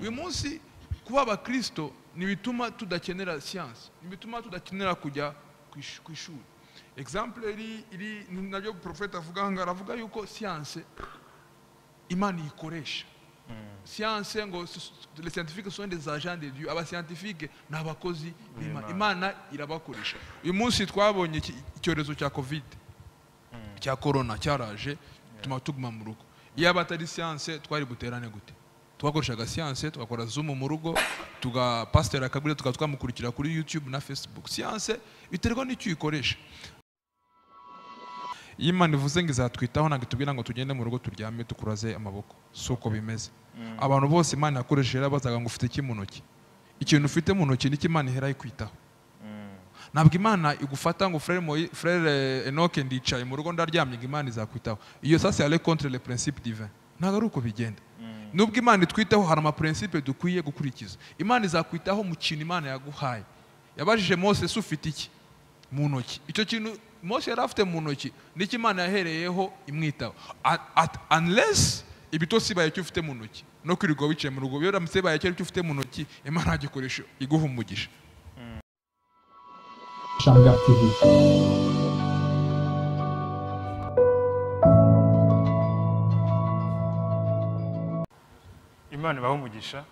Uyu munsi kuba abakristo ntibituma tudakenera siyansi, ntibituma tudakenera kujya ku ishuri. Exemple iri ni nabyo prophète avuga aha ngaha, aravuga yuko siyanse Imana iyikoresha. Siyanse ngo les scientifiques sont des agents de Dieu, abascientifique ni abakozi b'Imana, Imana irabakoresha. Uyu munsi twabonye icyorezo cya Covid, cya corona cyaraje, tuma tuguma mu rugo. Iyo aba atari siyanse twari buterane gute? Twakoreshaga siyanse, tugakora Zoom mu rugo, tuga pasteur akabwira, tukaba twamukurikira kuri YouTube na Facebook. Siyanse biterwa n'icyo uyikoresha. Iyo Imana ivuze ngo izatwitaho, ntabwo itubwira ngo tugende mu rugo turyame tukuraze amaboko, si uko bimeze. Abantu bose Imana yakoresheje yarabazaga ngo ufite iki mu ntoki? Ikintu ufite mu ntoki nicyo Imana ihera ikwitaho. Ntabwo Imana igufata ngo frère Enoch ndicaye mu rugo ndaryamye ngo Imana izakwitaho. Iyo ça c'est aller contre les principes divins. Ntabwo ari uko bigenda. Nubwo Imana itwitaho hari ama principe dukwiye gukurikiza. Imana izakwitaho mu kintu Imana yaguhaye. Yabajije Mose se ufite iki mu ntoki? Icyo kintu Mose yari afite mu ntoki nicyo Imana yahereyeho imwitaho. Unless ibitotsi bibaye icyo ufite mu ntoki no kwirirwa wicaye mu rugo, iyo uramutse bibaye icyo ufite mu ntoki Imana yagikoresha iguha umugisha. Shamgar TV. Imana ibahe umugisha.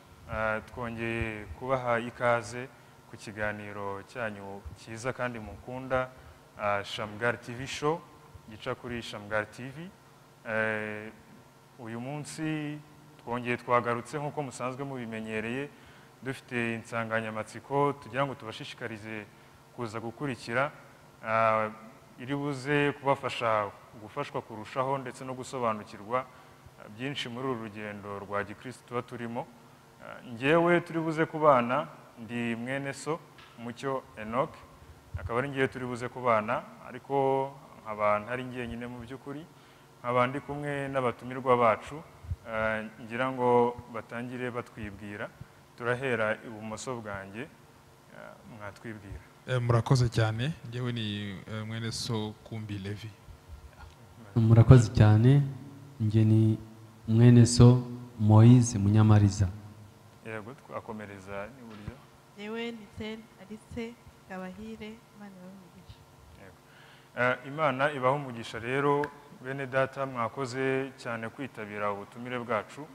Twongeye kubaha ikaze ku kiganiro cyanyu cyiza kandi mukunda, Shamgar TV show gica kuri Shamgar TV. Uyu munsi twongeye twagarutse nk'uko musanzwe mubimenyereye, dufite insanganyamatsiko tugira ngo tubashishikarize kuza gukurikira, iri buze kubafasha gufashwa kurushaho ndetse no gusobanukirwa byinshi muri uru rugendo rwa gikristo tuba turimo. Njyewe turi buze kubana ndi mwene so Mucyo Enoch, akaba ari ngiye turi buze kubana, ariko nkaba ntari njyenyine mu by'ukuri, nkaba ndi kumwe n'abatumirwa bacu, ngira ngo batangire batwibwira. Turahera ibumoso bwanjye, mwatwibwira. Murakoze cyane, njyewe ni mwene so Kumbi Levi. Murakoze cyane, njye ni mwene so Moise Munyamariza. Yego, twakomereza n'iburyo. Njyewe ni Tel Alice Kabahire, Imana ibahe umugisha. Yego. Imana ibahe umugisha rero bene data, mwakoze cyane kwitabira ubutumire bwacu.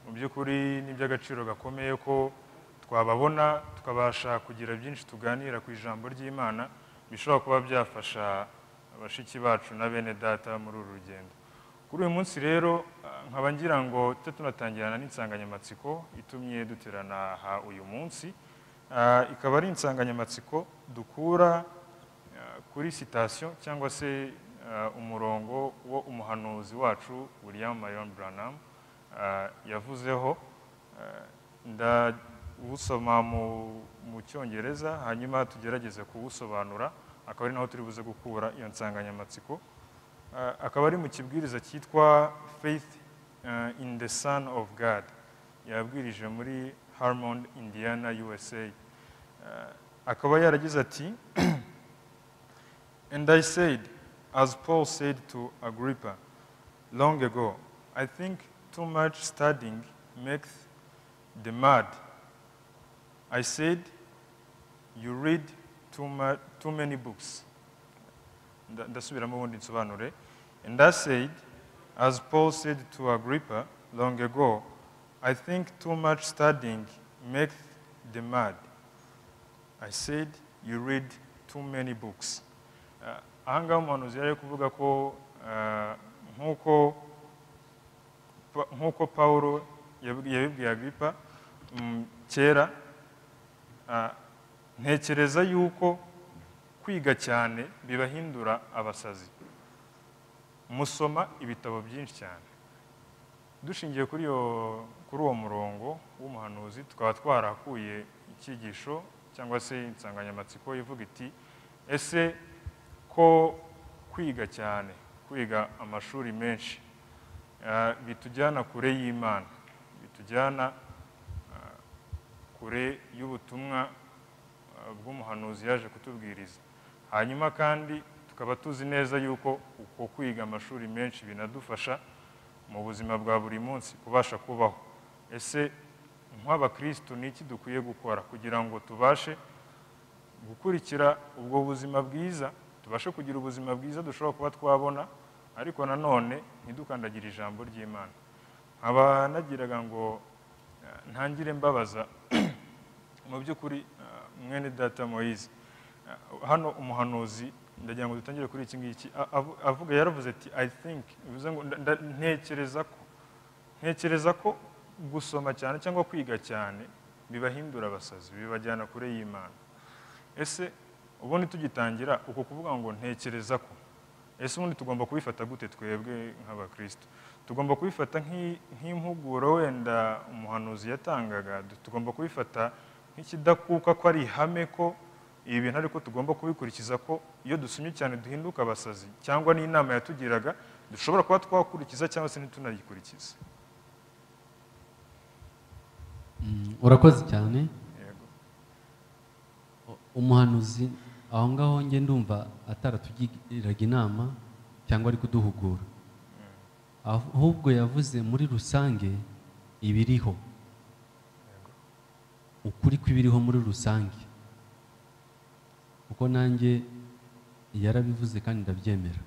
Mu by'ukuri ni iby'agaciro gakomeye ko twababona tukabasha kugira byinshi tuganira ku ijambo ry'Imana bishobora kuba byafasha bashiki bacu na bene data muri uru rugendo. Kuri uyu munsi rero nkaba ngira ngo tujye tunatangirana n'insanganyamatsiko itumye duterana aha uyu munsi. Ikaba ari insanganyamatsiko dukura kuri citation cyangwa se umurongo wo umuhanuzi wacu William Marion Branham yavuzeho. Ndawusoma mu Cyongereza hanyuma tugerageze kuwusobanura, akaba ari naho turi buze gukura iyo nsanganyamatsiko. Akaba ari mu kibwiriza cyitwa Faith in the Son of God, yabwirije muri Hammond, Indiana, USA. Akaba yaragize ati: And I said, as Paul said to Agrippa long ago, I think too much studying makes the mad. I said, you read too many books. Ndasubiramo ubundi nsobanure. And I said, as Paul said to Agrippa long ago, I think too much studying makes the mad. I said, you read too many books. Aha ngaha umuhanuzi yari ari kuvuga ko nk'uko Paulo yabibwiye Agrippa kera, ntekereza yuko kwiga cyane bibahindura abasazi. Musoma ibitabo byinshi cyane. Dushingiye kuri uwo murongo w'umuhanuzi tukaba twarakuye icyigisho cyangwa se insanganyamatsiko ivuga iti: ese ko kwiga cyane, kwiga amashuri menshi bitujyana kure y'Imana, bitujyana kure y'ubutumwa bw'umuhanuzi yaje kutubwiriza. Hanyuma kandi tukaba tuzi neza yuko uko kwiga amashuri menshi binadufasha mu buzima bwa buri munsi kubasha kubaho. Ese nk'abakristo ni iki dukwiye gukora kugira ngo tubashe gukurikira ubwo buzima bwiza, tubashe kugira ubuzima bwiza dushobora kuba twabona, ariko nanone ntidukandagire ijambo ry'Imana. Nkaba nagiraga ngo ntangire mbabaza mu by'ukuri, mwene data Moise, hano umuhanuzi, ndagira ngo dutangire kuri iki ngiki avuga, yaravuze ati "I think", bivuze ngo ntekereza ko gusoma cyane cyangwa kwiga cyane bibahindura abasazi, bibajyana kure y'Imana. Ese ubundi tugitangira uko kuvuga ngo ntekereza ko, ese ubundi tugomba kubifata gute twebwe nk'abakristo? Tugomba kubifata nk'impuguro wenda umuhanuzi yatangaga? Tugomba kubifata nk'ikidakuka, ko ari ihame, ko ibi bintu ariko tugomba kubikurikiza, ko iyo dusomye cyane duhinduka abasazi, cyangwa n'inama yatugiraga dushobora kuba twakurikiza cyangwa se ntitunayikurikize? Urakoze cyane. Yego. Umuhanuzi aho ngaho njye ndumva ataratugiraga inama cyangwa ari kuduhugura, ahubwo yavuze muri rusange ibiriho, ukuri kw'ibiriho muri rusange, kuko nanjye yarabivuze kandi ndabyemera.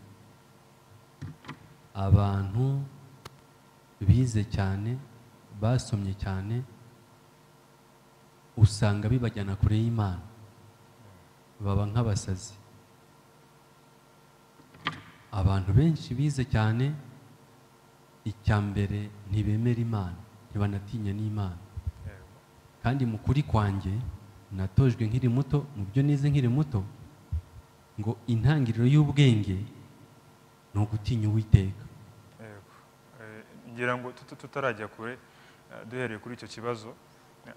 Abantu bize cyane, basomye cyane, usanga bibajyana kure y'Imana, baba nk'abasazi. Abantu benshi bize cyane, icya mbere ntibemera Imana, ntibanatinya n'Imana. Kandi mu kuri kwanjye natojwe nkiri muto, mu byo nize nkiri muto, ngo intangiriro y'ubwenge ni ugutinya Uwiteka. Yego. Ngira ngo tutarajya kure, duhereye kuri icyo kibazo,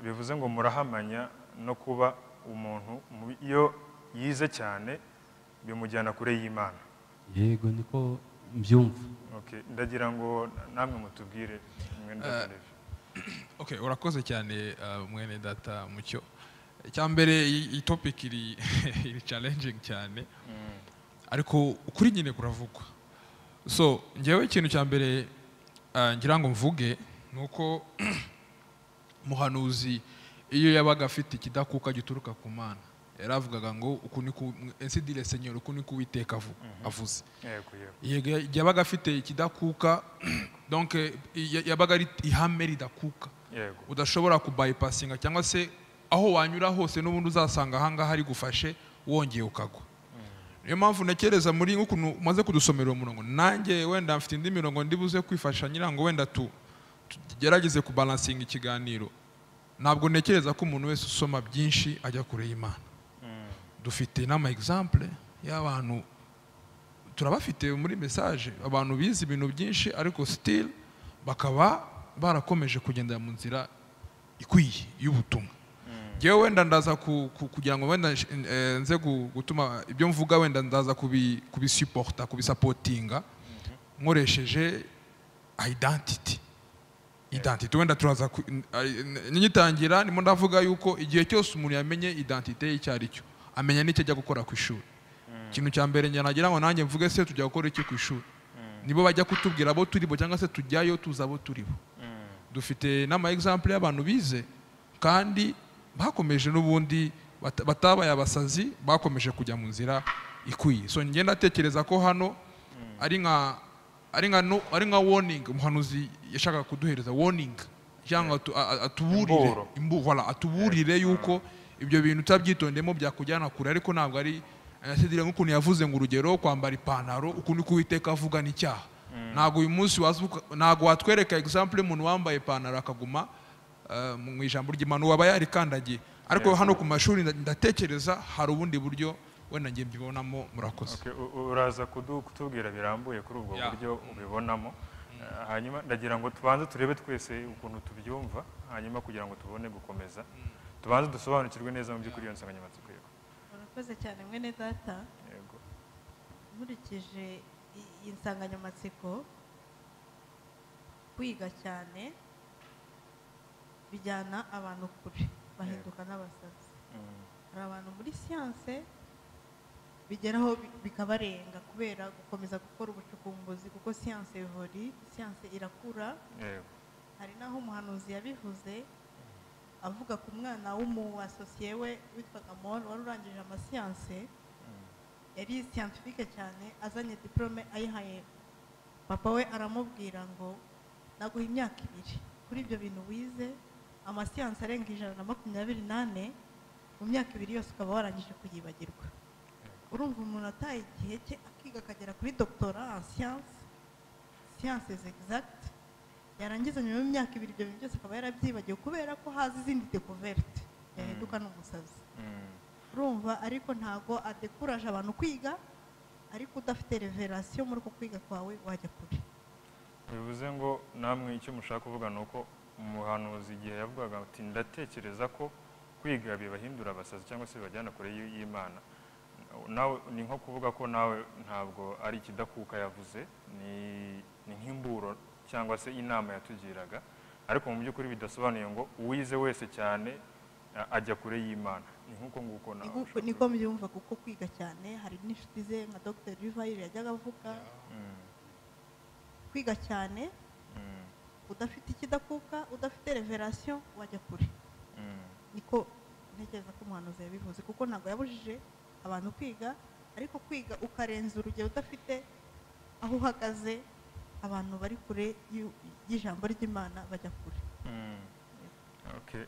bivuze ngo murahamanya no kuba umuntu iyo yize cyane bimujyana kure y'Imana? Yego, niko mbyumva. Okay, ndagira ngo namwe mutubwire, mwene data Levi. Okay, urakoze cyane, mwene data Mucyo. Icya mbere, iyi topic iri challenging cyane, ariko ukuri nyine kuravugwa. So njyewe ikintu cya mbere ngira ngo mvuge ni uko muhanuzi iyo yabaga afite ikidakuka gituruka ku Mana, yaravugaga ngo uku ni ku "Ainsi dit le Seigneur", uku ni ku Uwiteka avuze. yego yego Yego, yabaga afite ikidakuka, donc yabaga ari ihame ridakuka udashobora kubypassinga, cyangwa se aho wanyura hose n'ubundi uzasanga ahangaha ari gufashe, wongeye ukagwa. Niyo mpamvu ntekereza muri nk'ukuntu umaze kudusomera uwo murongo, nanjye wenda mfite indi mirongo ndi buze kwifasha ngira ngo wenda tugerageze kubalancinga ikiganiro. Ntabwo ntekereza ko umuntu wese usoma byinshi ajya kure y'Imana. Dufite n'ama exemple y'abantu, turabafite muri message, abantu bize ibintu byinshi ariko still bakaba barakomeje kugendera mu nzira ikwiye y'ubutumwa. Njyewe wenda ndaza kugira ngo wenda nze gutuma ibyo mvuga, wenda ndaza kubisupporta, kubisupportinga nkoresheje identity. Wenda turaza nyitangira ndimo ndavuga yuko igihe cyose umuntu yamenye identité ye icyo ari cyo, amenya n'icyo ajya gukora ku ishuri. Ikintu cya mbere njye nagira ngo nanjye mvuge, se tujya gukora iki ku ishuri? Nibo bajya kutubwira abo turi bo, cyangwa se tujyayo tuzi abo turi bo? Dufite n'ama example y'abantu bize kandi bakomeje n'ubundi batabaye abasazi, bakomeje kujya mu nzira ikwiye. So njye ndatekereza ko hano ari nka no, ari nka warning umuhanuzi yashakaga kuduhereza, warning cyangwa atuburire. Imburo. Voilà, atuburire yuko ibyo bintu utabyitondemo byakujyana kure, ariko ntabwo ari c'est-à-dire nk'ukuntu yavuze ngo urugero kwambara ipantaro, ukuntu ko Uwiteka avuga n'icyaha. Ntabwo uyu munsi ntabwo watwereka example y'umuntu wambaye ipantaro akaguma mu ijambo ry'Imana, waba yarikandagiye. Ariko hano ku mashuri ndatekereza hari ubundi buryo wenda njye mbibonamo. Murakoze. Okay, uraza kutubwira birambuye kuri ubwo buryo ubibonamo. Hanyuma ndagira ngo tubanze turebe twese ukuntu tubyumva, hanyuma kugira ngo tubone gukomeza, tubanze dusobanukirwe neza mu by'ukuri iyo nsanganyamatsiko. Yego. Murakoze cyane, mwene data. Yego. Nkurikije iyi nsanganyamatsiko, kwiga cyane bijyana abantu kure, bahinduka n'abasazi. Hari abantu muri siyanse bigeraho bikabarenga kubera gukomeza gukora ubucukumbuzi, kuko siyanse évolue, siyanse irakura. Hari n'aho umuhanuzi yabivuze. Avuga ku mwana w'umu associé we witwaga Mon, wari urangije amasiyanse, yari scientifique cyane. Azanye diplôme ayihaye papa we, aramubwira ngo: "Naguha imyaka 2 kuri ibyo bintu wize, amasiyanse arenga 124, mu myaka 2 yose ukaba warangije kuyibagirwa." Urumva umuntu ataye igihe cye akiga akagera kuri doctorat en science, sciences exactes, yarangiza nyuma y'imyaka 2 ibyo bintu byose akaba yarabyibagiwe kubera ko haza izindi découvertes, yahinduka n'umusazi. Urumva, ariko ntago adekuraje abantu kwiga, ariko udafite révélation muri uko kwiga kwawe wajya kure. Bivuze ngo namwe icyo mushaka kuvuga ni uko umuhanuzi igihe yavugaga ati: "Ndatekereza ko kwiga bibahindura abasazi cyangwa se bibajyana kure y'Imana," nawe ni nko kuvuga ko nawe ntabwo ari ikidakuka yavuze, ni nk'imburo cyangwa se inama yatugiraga, ariko mu by'ukuri bidasobanuye ngo uwize wese cyane ajya kure y'Imana. Ni nk'uko nguko nawe ushobora Niko mbyumva, kuko kwiga cyane, hari n'inshuti ze nka Dr Rivayiri yajyaga avuga, kwiga cyane udafite ikidakuka, udafite révélation, wajya kure. Niko ntekereza ko umuhanuzi yabivuze, kuko ntabwo yabujije abantu kwiga, ariko kwiga ukarenza urugero udafite aho uhagaze, abantu bari kure y'ijambo ry'Imana bajya kure. Okay,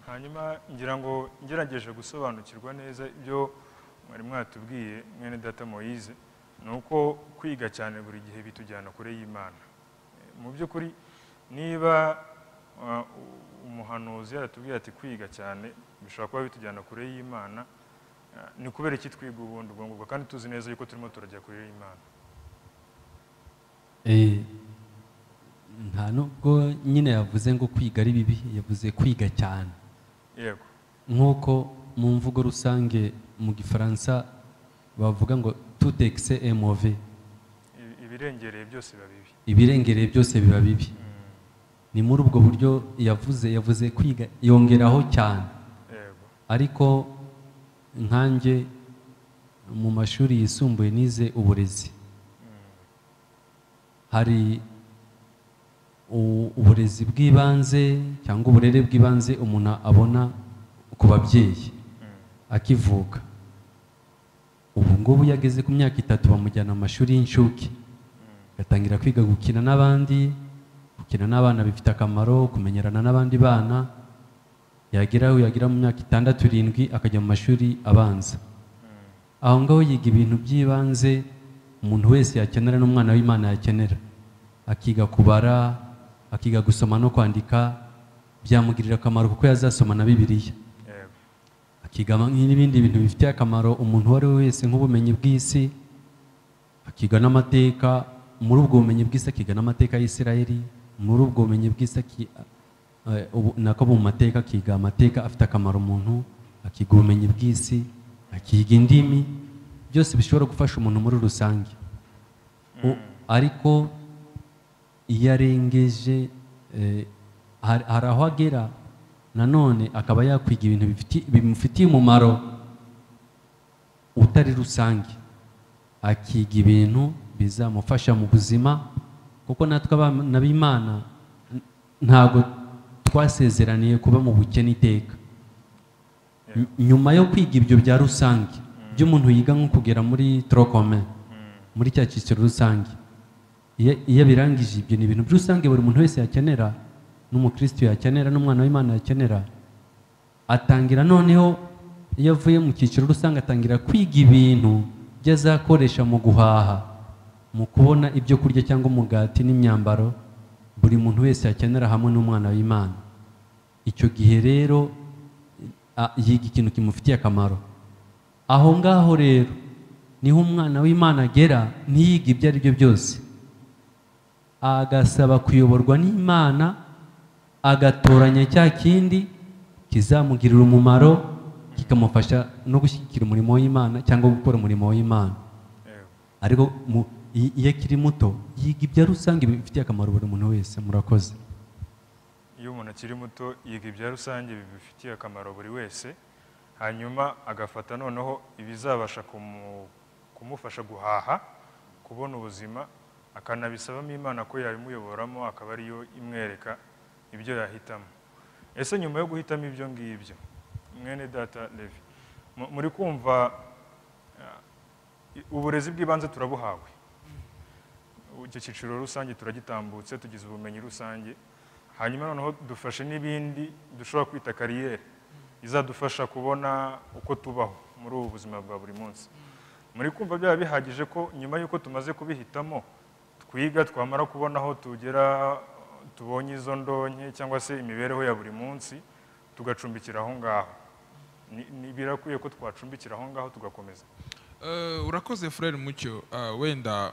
hanyuma ngira ngo ngerageje gusobanukirwa neza ibyo mwari mwatubwiye, mwene data Moise, ni uko kwiga cyane buri gihe bitujyana kure y'Imana. Mu by'ukuri niba umuhanuzi yaratubwiye ati kwiga cyane bishobora kuba bitujyana kure y'Imana, ni kubera iki twiga ubundi ubwo ngubwo kandi tuzi neza yuko turimo turajya kure y'Imana? Nta nubwo nyine yavuze ngo kwiga ari bibi, yavuze kwiga cyane. Nk'uko mu mvugo rusange mu Gifaransa bavuga ngo tout excès est mauvais. Ibirengereye byose biba bibi. Ibirengereye byose biba bibi. Ni muri ubwo buryo yavuze kwiga, yongeraho cyane. Ariko nkanjye mu mashuri yisumbuye nize uburezi. Hari uburezi bw'ibanze cyangwa uburere bw'ibanze umuntu abona ku babyeyi akivuka. Ubu ngubu iyo ageze ku myaka 3 bamujyana mu mashuri y'incuke, agatangira kwiga gukina n'abandi. Gukina n'abana bifite akamaro, kumenyerana n'abandi bana. Yagera aho yagira mu myaka 6, 7, akajya mu mashuri abanza. Aho ngaho yiga ibintu by'ibanze umuntu wese yakenera n'umwana w'Imana yakenera, akiga kubara, akiga gusoma no kwandika. Byamugirira akamaro kuko yazasoma na Bibiliya, akiga n'ibindi bintu bifitiye akamaro umuntu uwo ari we wese, nk'ubumenyi bw'isi, akiga n'amateka. Muri ubwo bumenyi bw'isi akiga n'amateka y'Isirayeli. Muri ubwo bumenyi bw'isi nako mu mateka akiga amateka afite akamaro umuntu, akiga ubumenyi bw'isi, akiga indimi, byose bishobora gufasha umuntu muri rusange. Ariko iyo arengeje, hari aho agera nanone akaba yakwiga ibintu bimufitiye umumaro utari rusange, akiga ibintu bizamufasha mu buzima, kuko natwe abana b'Imana ntabwo twasezeraniye kuba mu bukene iteka. Nyuma yo kwiga ibyo bya rusange by'umuntu yiga nko kugera muri tronc commun, muri cya cyiciro rusange, iyo abirangije, ibyo ni ibintu rusange buri muntu wese yakenera, n'umukristo yakenera, n'umwana w'Imana yakenera. Atangira noneho iyo avuye mu cyiciro rusange atangira kwiga ibintu byo azakoresha mu guhaha, mu kubona ibyo kurya cyangwa umugati n'imyambaro buri muntu wese yakenera hamwe n'umwana w'Imana. Icyo gihe rero yiga ikintu kimufitiye akamaro. Aho ngaho rero niho umwana w'Imana agera ntiyige ibyo ari byo byose, agasaba kuyoborwa n'Imana, agatoranya cya kindi kizamugirira umumaro, kikamufasha no gushyigikira umurimo w'Imana cyangwa gukora umurimo w'Imana. Ariko iyo akiri muto yiga ibya rusange bifitiye akamaro buri muntu wese. Murakoze. Iyo umuntu akiri muto yiga ibya rusange bifitiye akamaro buri wese, hanyuma agafata noneho ibizabasha kumufasha guhaha, kubona ubuzima, akanabisabamo Imana ko yabimuyoboramo, akaba ariyo imwereka ibyo yahitamo. Ese nyuma yo guhitamo ibyo ngibyo, mwene data Levi, muri kumva uburezi bw'ibanze turabuhawe, icyo cyiciro rusange turagitambutse, tugize ubumenyi rusange, hanyuma noneho dufashe n'ibindi dushobora kwita kariyeri izadufasha kubona uko tubaho muri ubu buzima bwa buri munsi. Muri kumva byaba bihagije ko nyuma y'uko tumaze kubihitamo twiga, twamara kubona aho tugera, tubonye izo ndonke cyangwa se imibereho ya buri munsi, tugacumbikira aho ngaho? Birakwiye ko twacumbikira aho ngaho tugakomeza? Urakoze frère Mucyo. Wenda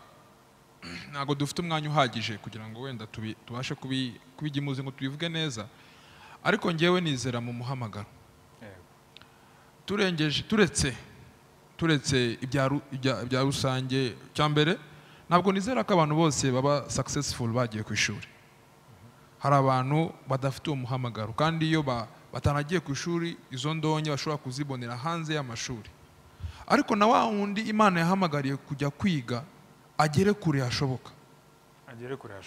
ntabwo dufite umwanya uhagije kugira ngo wenda tubashe kubijya imuzi ngo tubivuge neza, ariko ngewe nizera mu muhamagaro. Turengeje turetse ibya rusange, cya mbere ntabwo nizera ko abantu bose baba successful bagiye ku ishuri. Hari abantu badafite uwo muhamagaro, kandi iyo batanagiye ku ishuri izo ndonke bashobora kuzibonera hanze y'amashuri. Ariko na wa wundi Imana yahamagariye kujya kwiga agere kure hashoboka,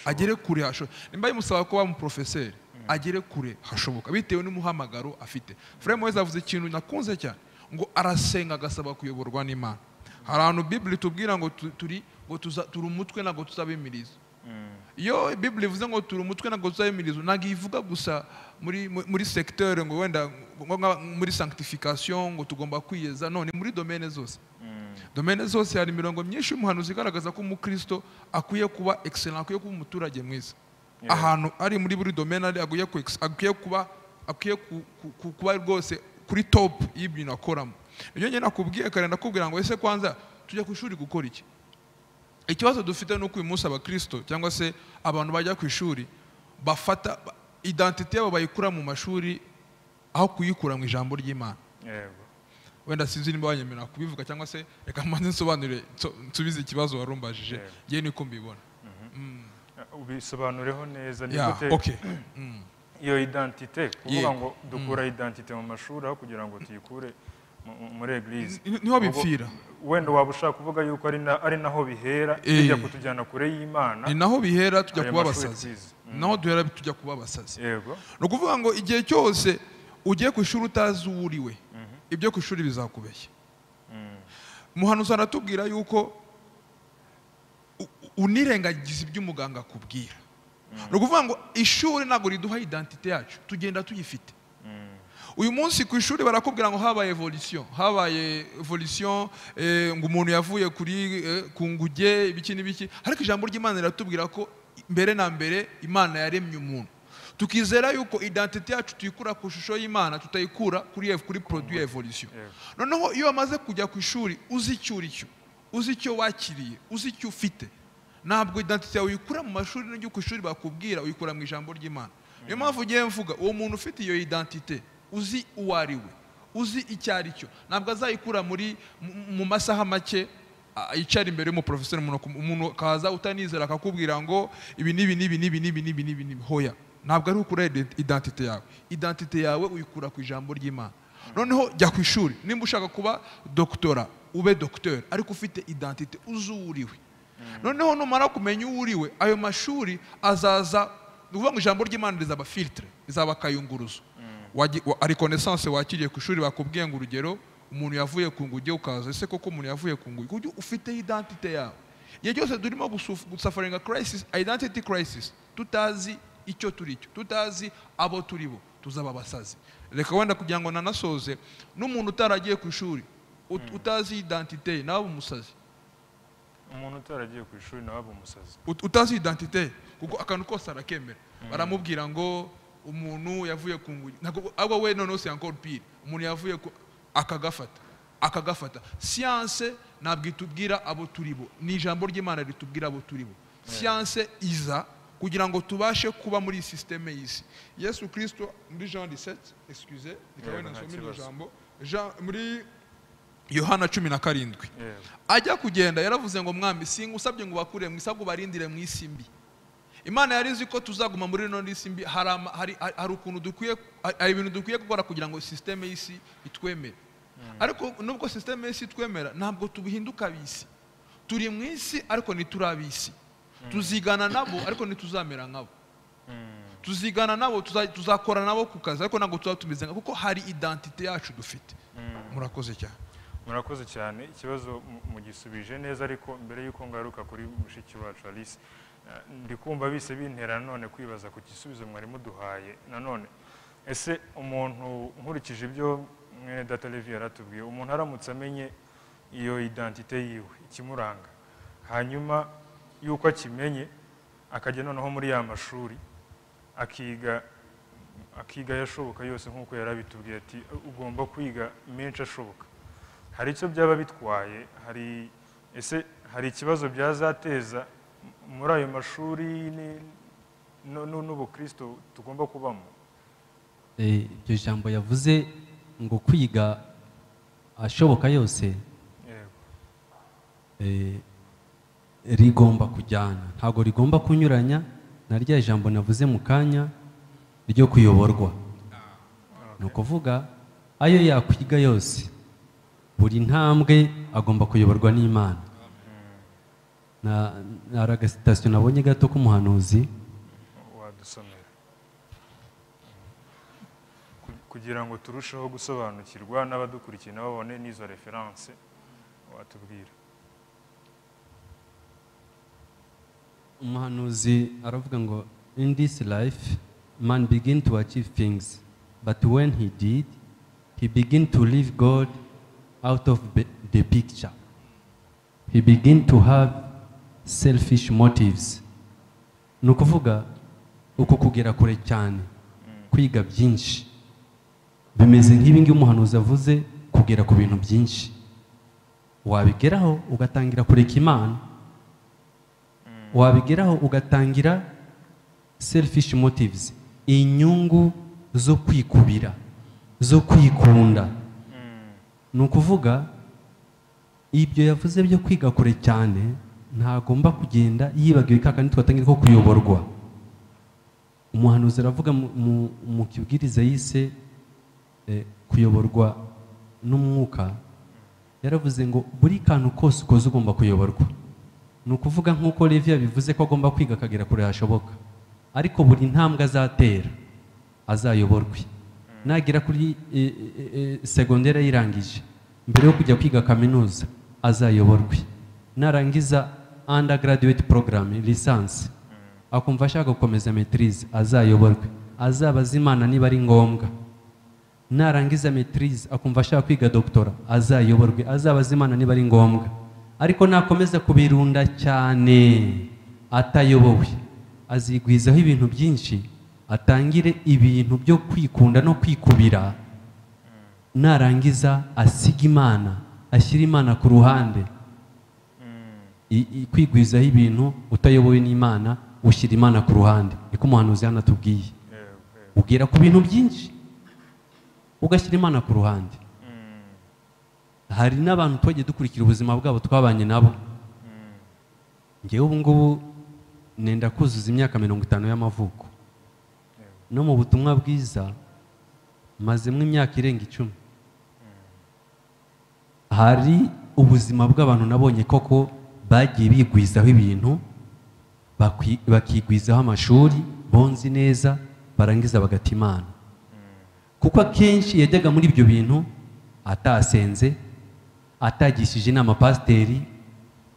agere kure hashoboka. Nimba yimusaba kuba umuprofeseri, agere kure hashoboka bitewe n'umuhamagaro afite. Frère Moise avuze ikintu nakunze cyane, ngo arasenga agasaba kuyoborwa n'Imana. Hari ahantu Bible itubwira ngo turi umutwe ntabwo tuzaba imirizo. Iyo Bible ivuze ngo turi umutwe ntabwo tuzaba imirizo, ntabwo ivuga gusa muri secteur ngo wenda muri sanctification ngo tugomba kwiyeza, none muri domaine zose. Domaine zose hari imirongo myinshi y'umuhanuzi igaragaza ko umukristo akwiye kuba excellent, akwiye kuba umuturage mwiza. Ahantu ari muri buri domaine ari akwiye kuba rwose kuri top y'ibintu akoramo. Ibyo njye nakubwiye kare, ndakubwira ngo ese kwanza tujya ku ishuri gukora iki? Ikibazo dufite nuko uyu munsi abakristo cyangwa se abantu bajya ku ishuri bafata identité yabo bayikura mu mashuri aho kuyikura mu ijambo ry'Imana. Yego. Wenda sinzi nimba wanyemera kubivuga cyangwa se reka mbanze nsobanure nsubize ikibazo warumbajije, ngiye niko mbibona. Ubisobanureho neza ni gute iyo identité, kuvuga ngo dukura identité mu mashuri aho kugira ngo tuyikure muri eglise, niho bipfira. Wenda waba ushaka kuvuga yuko ari naho bihera bijya kutujyana kure y'Imana, ni naho bihera tujya kuba abasazi, naho duhera tujya kuba abasazi. Yego. No kuvuga ngo igihe cyose ugiye ku ishuri utazi uwo uriwe, ibyo ku ishuri bizakubeshya. Muhanuzi aratubwira yuko unirengagiza ibyo umuganga akubwira. No kuvuga ngo ishuri ntabwo riduha identité yacu, tugenda tuyifite. Uyu munsi ku ishuri barakubwira ngo habaye evolution, habaye evolution, ngo umuntu yavuye kuri ku nguge ibiki n'ibiki, ariko ijambo ry'Imana riratubwira ko mbere na mbere Imana yaremye umuntu. Tukizera yuko identité yacu tuyikura ku shusho y'Imana, tutayikura kuri produit evolution. Noneho iyo wamaze kujya ku ishuri uzi icyo uri cyo, uzi icyo wakiriye, uzi icyo ufite, ntabwo identité yawe uyikura mu mashuri n'ibyo ku ishuri bakubwira, uyikura mu ijambo ry'Imana. Niyo mpamvu ugiye mvuga uwo muntu ufite iyo identité, uzi uwo ari we, uzi icyo ari cyo, ntabwo azayikura muri mu masaha make yicara imbere y'umuprofeseri, umuntu akaza utanizera akakubwira ngo ibi n'ibi n'ibi n'ibi n'ibi n'ibi n'ibi n'ibi. Hoya, ntabwo ari ukura identité yawe. Identité yawe uyikura ku ijambo ry'Imana. Noneho jya ku ishuri, nimba ushaka kuba doctora ube docteur, ariko ufite identité, uzi uwo uriwe. Noneho numara kumenya uwo uriwe, ayo mashuri azaza, ni ukuvuga ngo ijambo ry'Imana rizaba filtre, rizaba akayunguruzo. Ari connaissance wakiriye ku ishuri bakubwiye ngo urugero umuntu yavuye ku nguge, ukaza ese koko umuntu yavuye ku nguge, kuko ufite identité yawe. Igihe cyose turimo gusufferinga crisis, identity crisis, tutazi icyo turi cyo, tutazi abo turi bo, tuzaba abasazi. Reka wenda kugira ngo nanasoze, n'umuntu utaragiye ku ishuri utazi identité nawe umusazi. Umuntu utaragiye ku ishuri nawe umusazi, utazi identité, kuko akantu kose arakemera. Baramubwira ngo umuntu yavuye ku nguge, ntabwo abo we noneho c'est encore pire, umuntu yavuye ku akagafata. Science ntabwo itubwira abo turi bo, ni ijambo ry'Imana ritubwira abo turi bo. Science iza kugira ngo tubashe kuba muri systeme y'isi. Yesu Kristo muri Jean 17, excusez, reka wenda nsome iryo jambo, Jean muri Yohana 17. Ajya kugenda yaravuze ngo mwami singusabye ngo bakure mu isi, barindire mu isi mbi. Imana yari izi ko tuzaguma muri ino isi mbi, hari ukuntu dukwiye, hari ibintu dukwiye gukora kugira ngo systeme y'isi itwemere. Ariko nubwo systeme y'isi itwemera, ntabwo tubihinduka bisi. Turi mu isi ariko ntiturabisi. Tuzigana nabo ariko ntituzamera nkabo. Tuzigana nabo, tuzakora nabo ku kazi, ariko ntabwo tuzaba tumeze nka, kuko hari identité yacu dufite. Murakoze cyane. Murakoze cyane. Ikibazo mugisubije neza, ariko mbere y'uko ngaruka kuri mushiki wacu Alice, ndi kumva bise bintera nanone kwibaza ku gisubizo mwari muduhaye nanone. Ese umuntu, nkurikije ibyo mwene data Levi yaratubwiye, umuntu aramutse amenye iyo identité yiwe, ikimuranga, hanyuma yuko akimenye akajya noneho muri ya mashuri akiga yashoboka yose, nk'uko yarabitubwiye ati ugomba kwiga menshi ashoboka, hari icyo byaba bitwaye? Hari ese hari ikibazo byazateza muri ayo mashuri n'ubukristo tugomba kubamo? Iryo jambo yavuze ngo kwiga ashoboka yose, rigomba kujyana, ntabwo rigomba kunyuranya na rya jambo navuze mu kanya ryo kuyoborwa. Ni ukuvuga ayo yakwiga yose, buri ntambwe agomba kuyoborwa n'Imana. Na aragasitasiyo nabonye gato k'umuhanuzi wadusomera kugira ngo turusheho gusobanukirwa n'abadukurikiye nabo babone n'izo reference watubwira. Umuhanuzi aravuga ngo: "In this life man begin to achieve things, but when he did, he begin to leave God out of the picture. He begin to have selfish motives." Ni ukuvuga uko kugera kure cyane, kwiga byinshi, bimeze nk'ibi ngibi umuhanuzi avuze, kugera ku bintu byinshi, wabigeraho ugatangira kureka Imana, wabigeraho ugatangira selfish motives, inyungu zo kwikubira, zo kwikunda. Ni ukuvuga ibyo yavuze byo kwiga kure cyane, ntagomba kugenda yibagiwe ka kandi twatangira ko kuyoborwa. Umuhanuzi aravuga mu kibwiriza yise kuyoborwa n'umwuka, yaravuze ngo buri kantu kose ukoze ugomba kuyoborwa. Ni ukuvuga nk'uko Levi yabivuze ko agomba kwiga akagera kure hashoboka, ariko buri ntambwe azatera azayoborwe. Nagera kuri segondere yirangije, mbere yo kujya kwiga kaminuza azayoborwe. Narangiza undergraduate program, licence, akumva ashaka gukomeza maîtrise, azayoborwe, azabaza Imana niba ari ngombwa. Narangiza maîtrise akumva ashaka kwiga doctorat, azayoborwe, azabaza Imana niba ari ngombwa. Ariko nakomeza kubirunda cyane atayobowe, azigwizaho ibintu byinshi, atangire ibintu byo kwikunda no kwikubira, narangiza asiga Imana, ashyira Imana ku ruhande. Kwigwizaho ibintu utayobowe n'Imana, ushyira Imana ku ruhande, niko umuhanuzi hano atubwiye. Ugera ku bintu byinshi ugashyira Imana ku ruhande. Hari n'abantu twagiye dukurikira ubuzima bwabo, twabanye nabo. Ngewe ubu ngubu nenda kuzuza imyaka 50 y'amavuko, no mu butumwa bwiza mazemo imyaka irenga 10. Hari ubuzima bw'abantu nabonye koko bagiye bigwizaho ibintu, bakigwizaho amashuri bonzi neza, barangiza bagata Imana, kuko akenshi yajyaga muri ibyo bintu atasenze, atagishije inama pasiteri,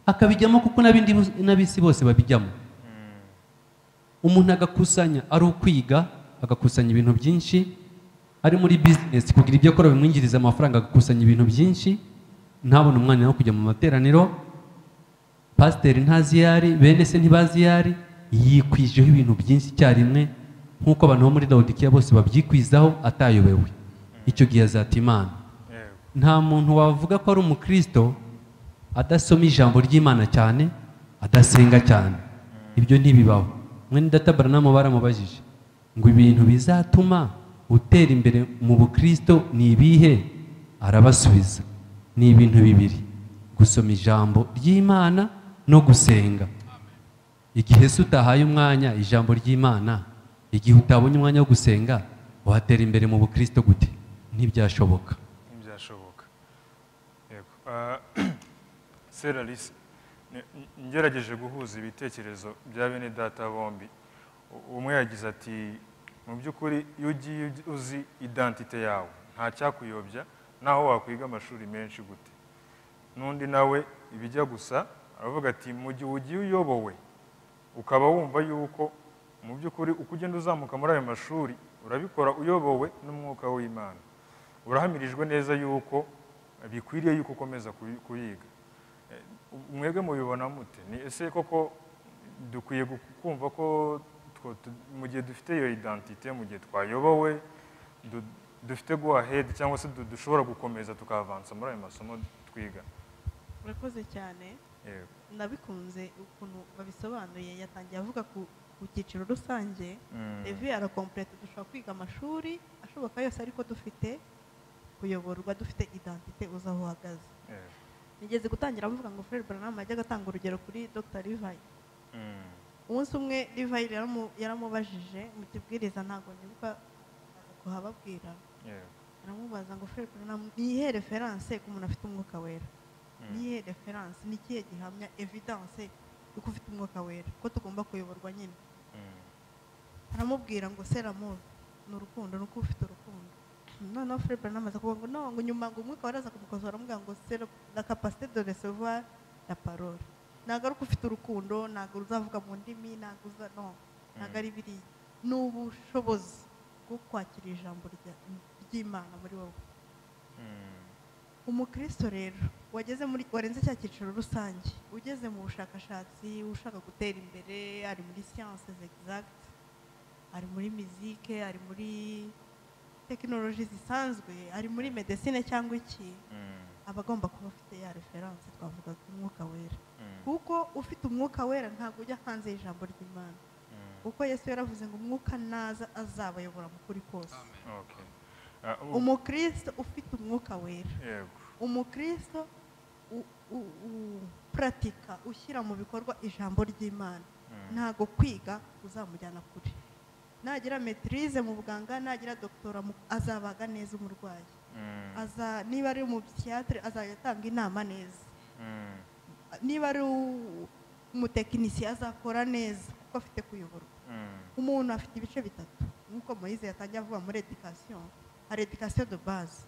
akabijyamo kuko n'abindi n'ab'isi bose babijyamo. Umuntu agakusanya, ari ukwiga agakusanya ibintu byinshi, ari muri bizinesi kugira ibyo akora bimwinjiriza amafaranga, agakusanya ibintu byinshi, ntabone umwanya wo kujya mu materaniro. Pasiteri ntazi iyo ari, bene se ntibazi iyo ari, yikwijeho ibintu byinshi icyarimwe nk'uko abantu bo muri Lawodikiya bose babyikwizaho atayobewe. Icyo gihe azata Imana. Nta muntu wavuga ko ari umukristo adasoma ijambo ry'Imana cyane, adasenga cyane, ibyo ntibibaho. Mwene data Branham baramubajije ngo ibintu bizatuma utera imbere mu bukristo ni ibihe? Arabasubiza: ni ibintu bibiri, gusoma ijambo ry'Imana no gusenga. Igihe se utahaye umwanya ijambo ry'Imana, igihe utabonye umwanya wo gusenga, watera imbere mu bukristo gute? Ntibyashoboka. Ntibyashoboka, yego. Sœur Alice, ngerageje guhuza ibitekerezo bya bene data bombi. Umwe yagize ati mu by'ukuri iyo ugiye uzi identite yawe nta cyakuyobya naho wakwiga amashuri menshi gute. N'undi nawe ibijya gusa aravuga ati mu gihe ugiye uyobowe ukaba wumva yuko mu by'ukuri uko ugenda uzamuka muri ayo mashuri urabikora uyobowe n'umwuka w'Imana, urahamirijwe neza yuko bikwiriye yuko ukomeza kuyiga. Mwebwe mubibona mute? Ni ese koko dukwiye kumva ko mu gihe dufite iyo identite, mu gihe twayobowe, dufite go ahead cyangwa se dushobora gukomeza tukavansa muri ayo masomo twiga? Urakoze cyane. Ndabikunze ukuntu babisobanuye. Yatangiye avuga ku cyiciro rusange, Levi arakomplete, dushobora kwiga amashuri ashoboka yose ariko dufite kuyoborwa, dufite identite uzi aho uhagaze. Nigeze gutangira avuga ngo Frère Branham yajyaga atanga urugero kuri Dr. Levi. Umunsi umwe Levi yaramubajije mu kibwiriza, ntabwo nibuka kuhababwira, aramubaza ngo Frère Branham ni iyihe reference ku muntu afite umwuka wera? Ni iyihe reference, ni ikihe gihamya, evidence yuko ufite umwuka wera, ko tugomba kuyoborwa nyine? Aramubwira ngo c'est l'amour, ni urukundo, ni uko ufite urukundo. Noneho Frère Branham aza kuvuga ngo no, ngo nyuma ngo umwuka wera aza kumukosora aramubwira ngo c'est la capacité de recevoir la parole. Ntabwo ari uko ufite urukundo, ntabwo uzavuga mu ndimi, ntabwo uza, no, ntabwo ari biriya, ni ubushobozi bwo kwakira ijambo ry'Imana muri wowe. Umukristo rero wageze muri warenze cya cyiciro rusange, ugeze mu bushakashatsi, ushaka gutera imbere, ari muri sciences exactes, ari muri musique, ari muri tekinoloji zisanzwe, ari muri medecine cyangwa iki, aba agomba kuba afite ya reference twavugaga, umwuka wera. Kuko ufite umwuka wera ntabwo ujya hanze y'ijambo ry'Imana. Kuko Yesu yaravuze ngo umwuka naza azabayobora mu kuri kose. Umukristo ufite umwuka wera, umukristo pratika, ushyira mu bikorwa ijambo ry'Imana, ntabwo kwiga uzamujyana kure. Nagira maîtrise mu buganga, nagira doctorat, azabaga neza umurwayi, niba ari mu psychiatre azajya atanga inama neza, niba ari umutekinisiye azakora neza kuko afite kuyoborwa. Umuntu afite ibice bitatu nk'uko Moise yatangiye avuga muri education. Hari education de base,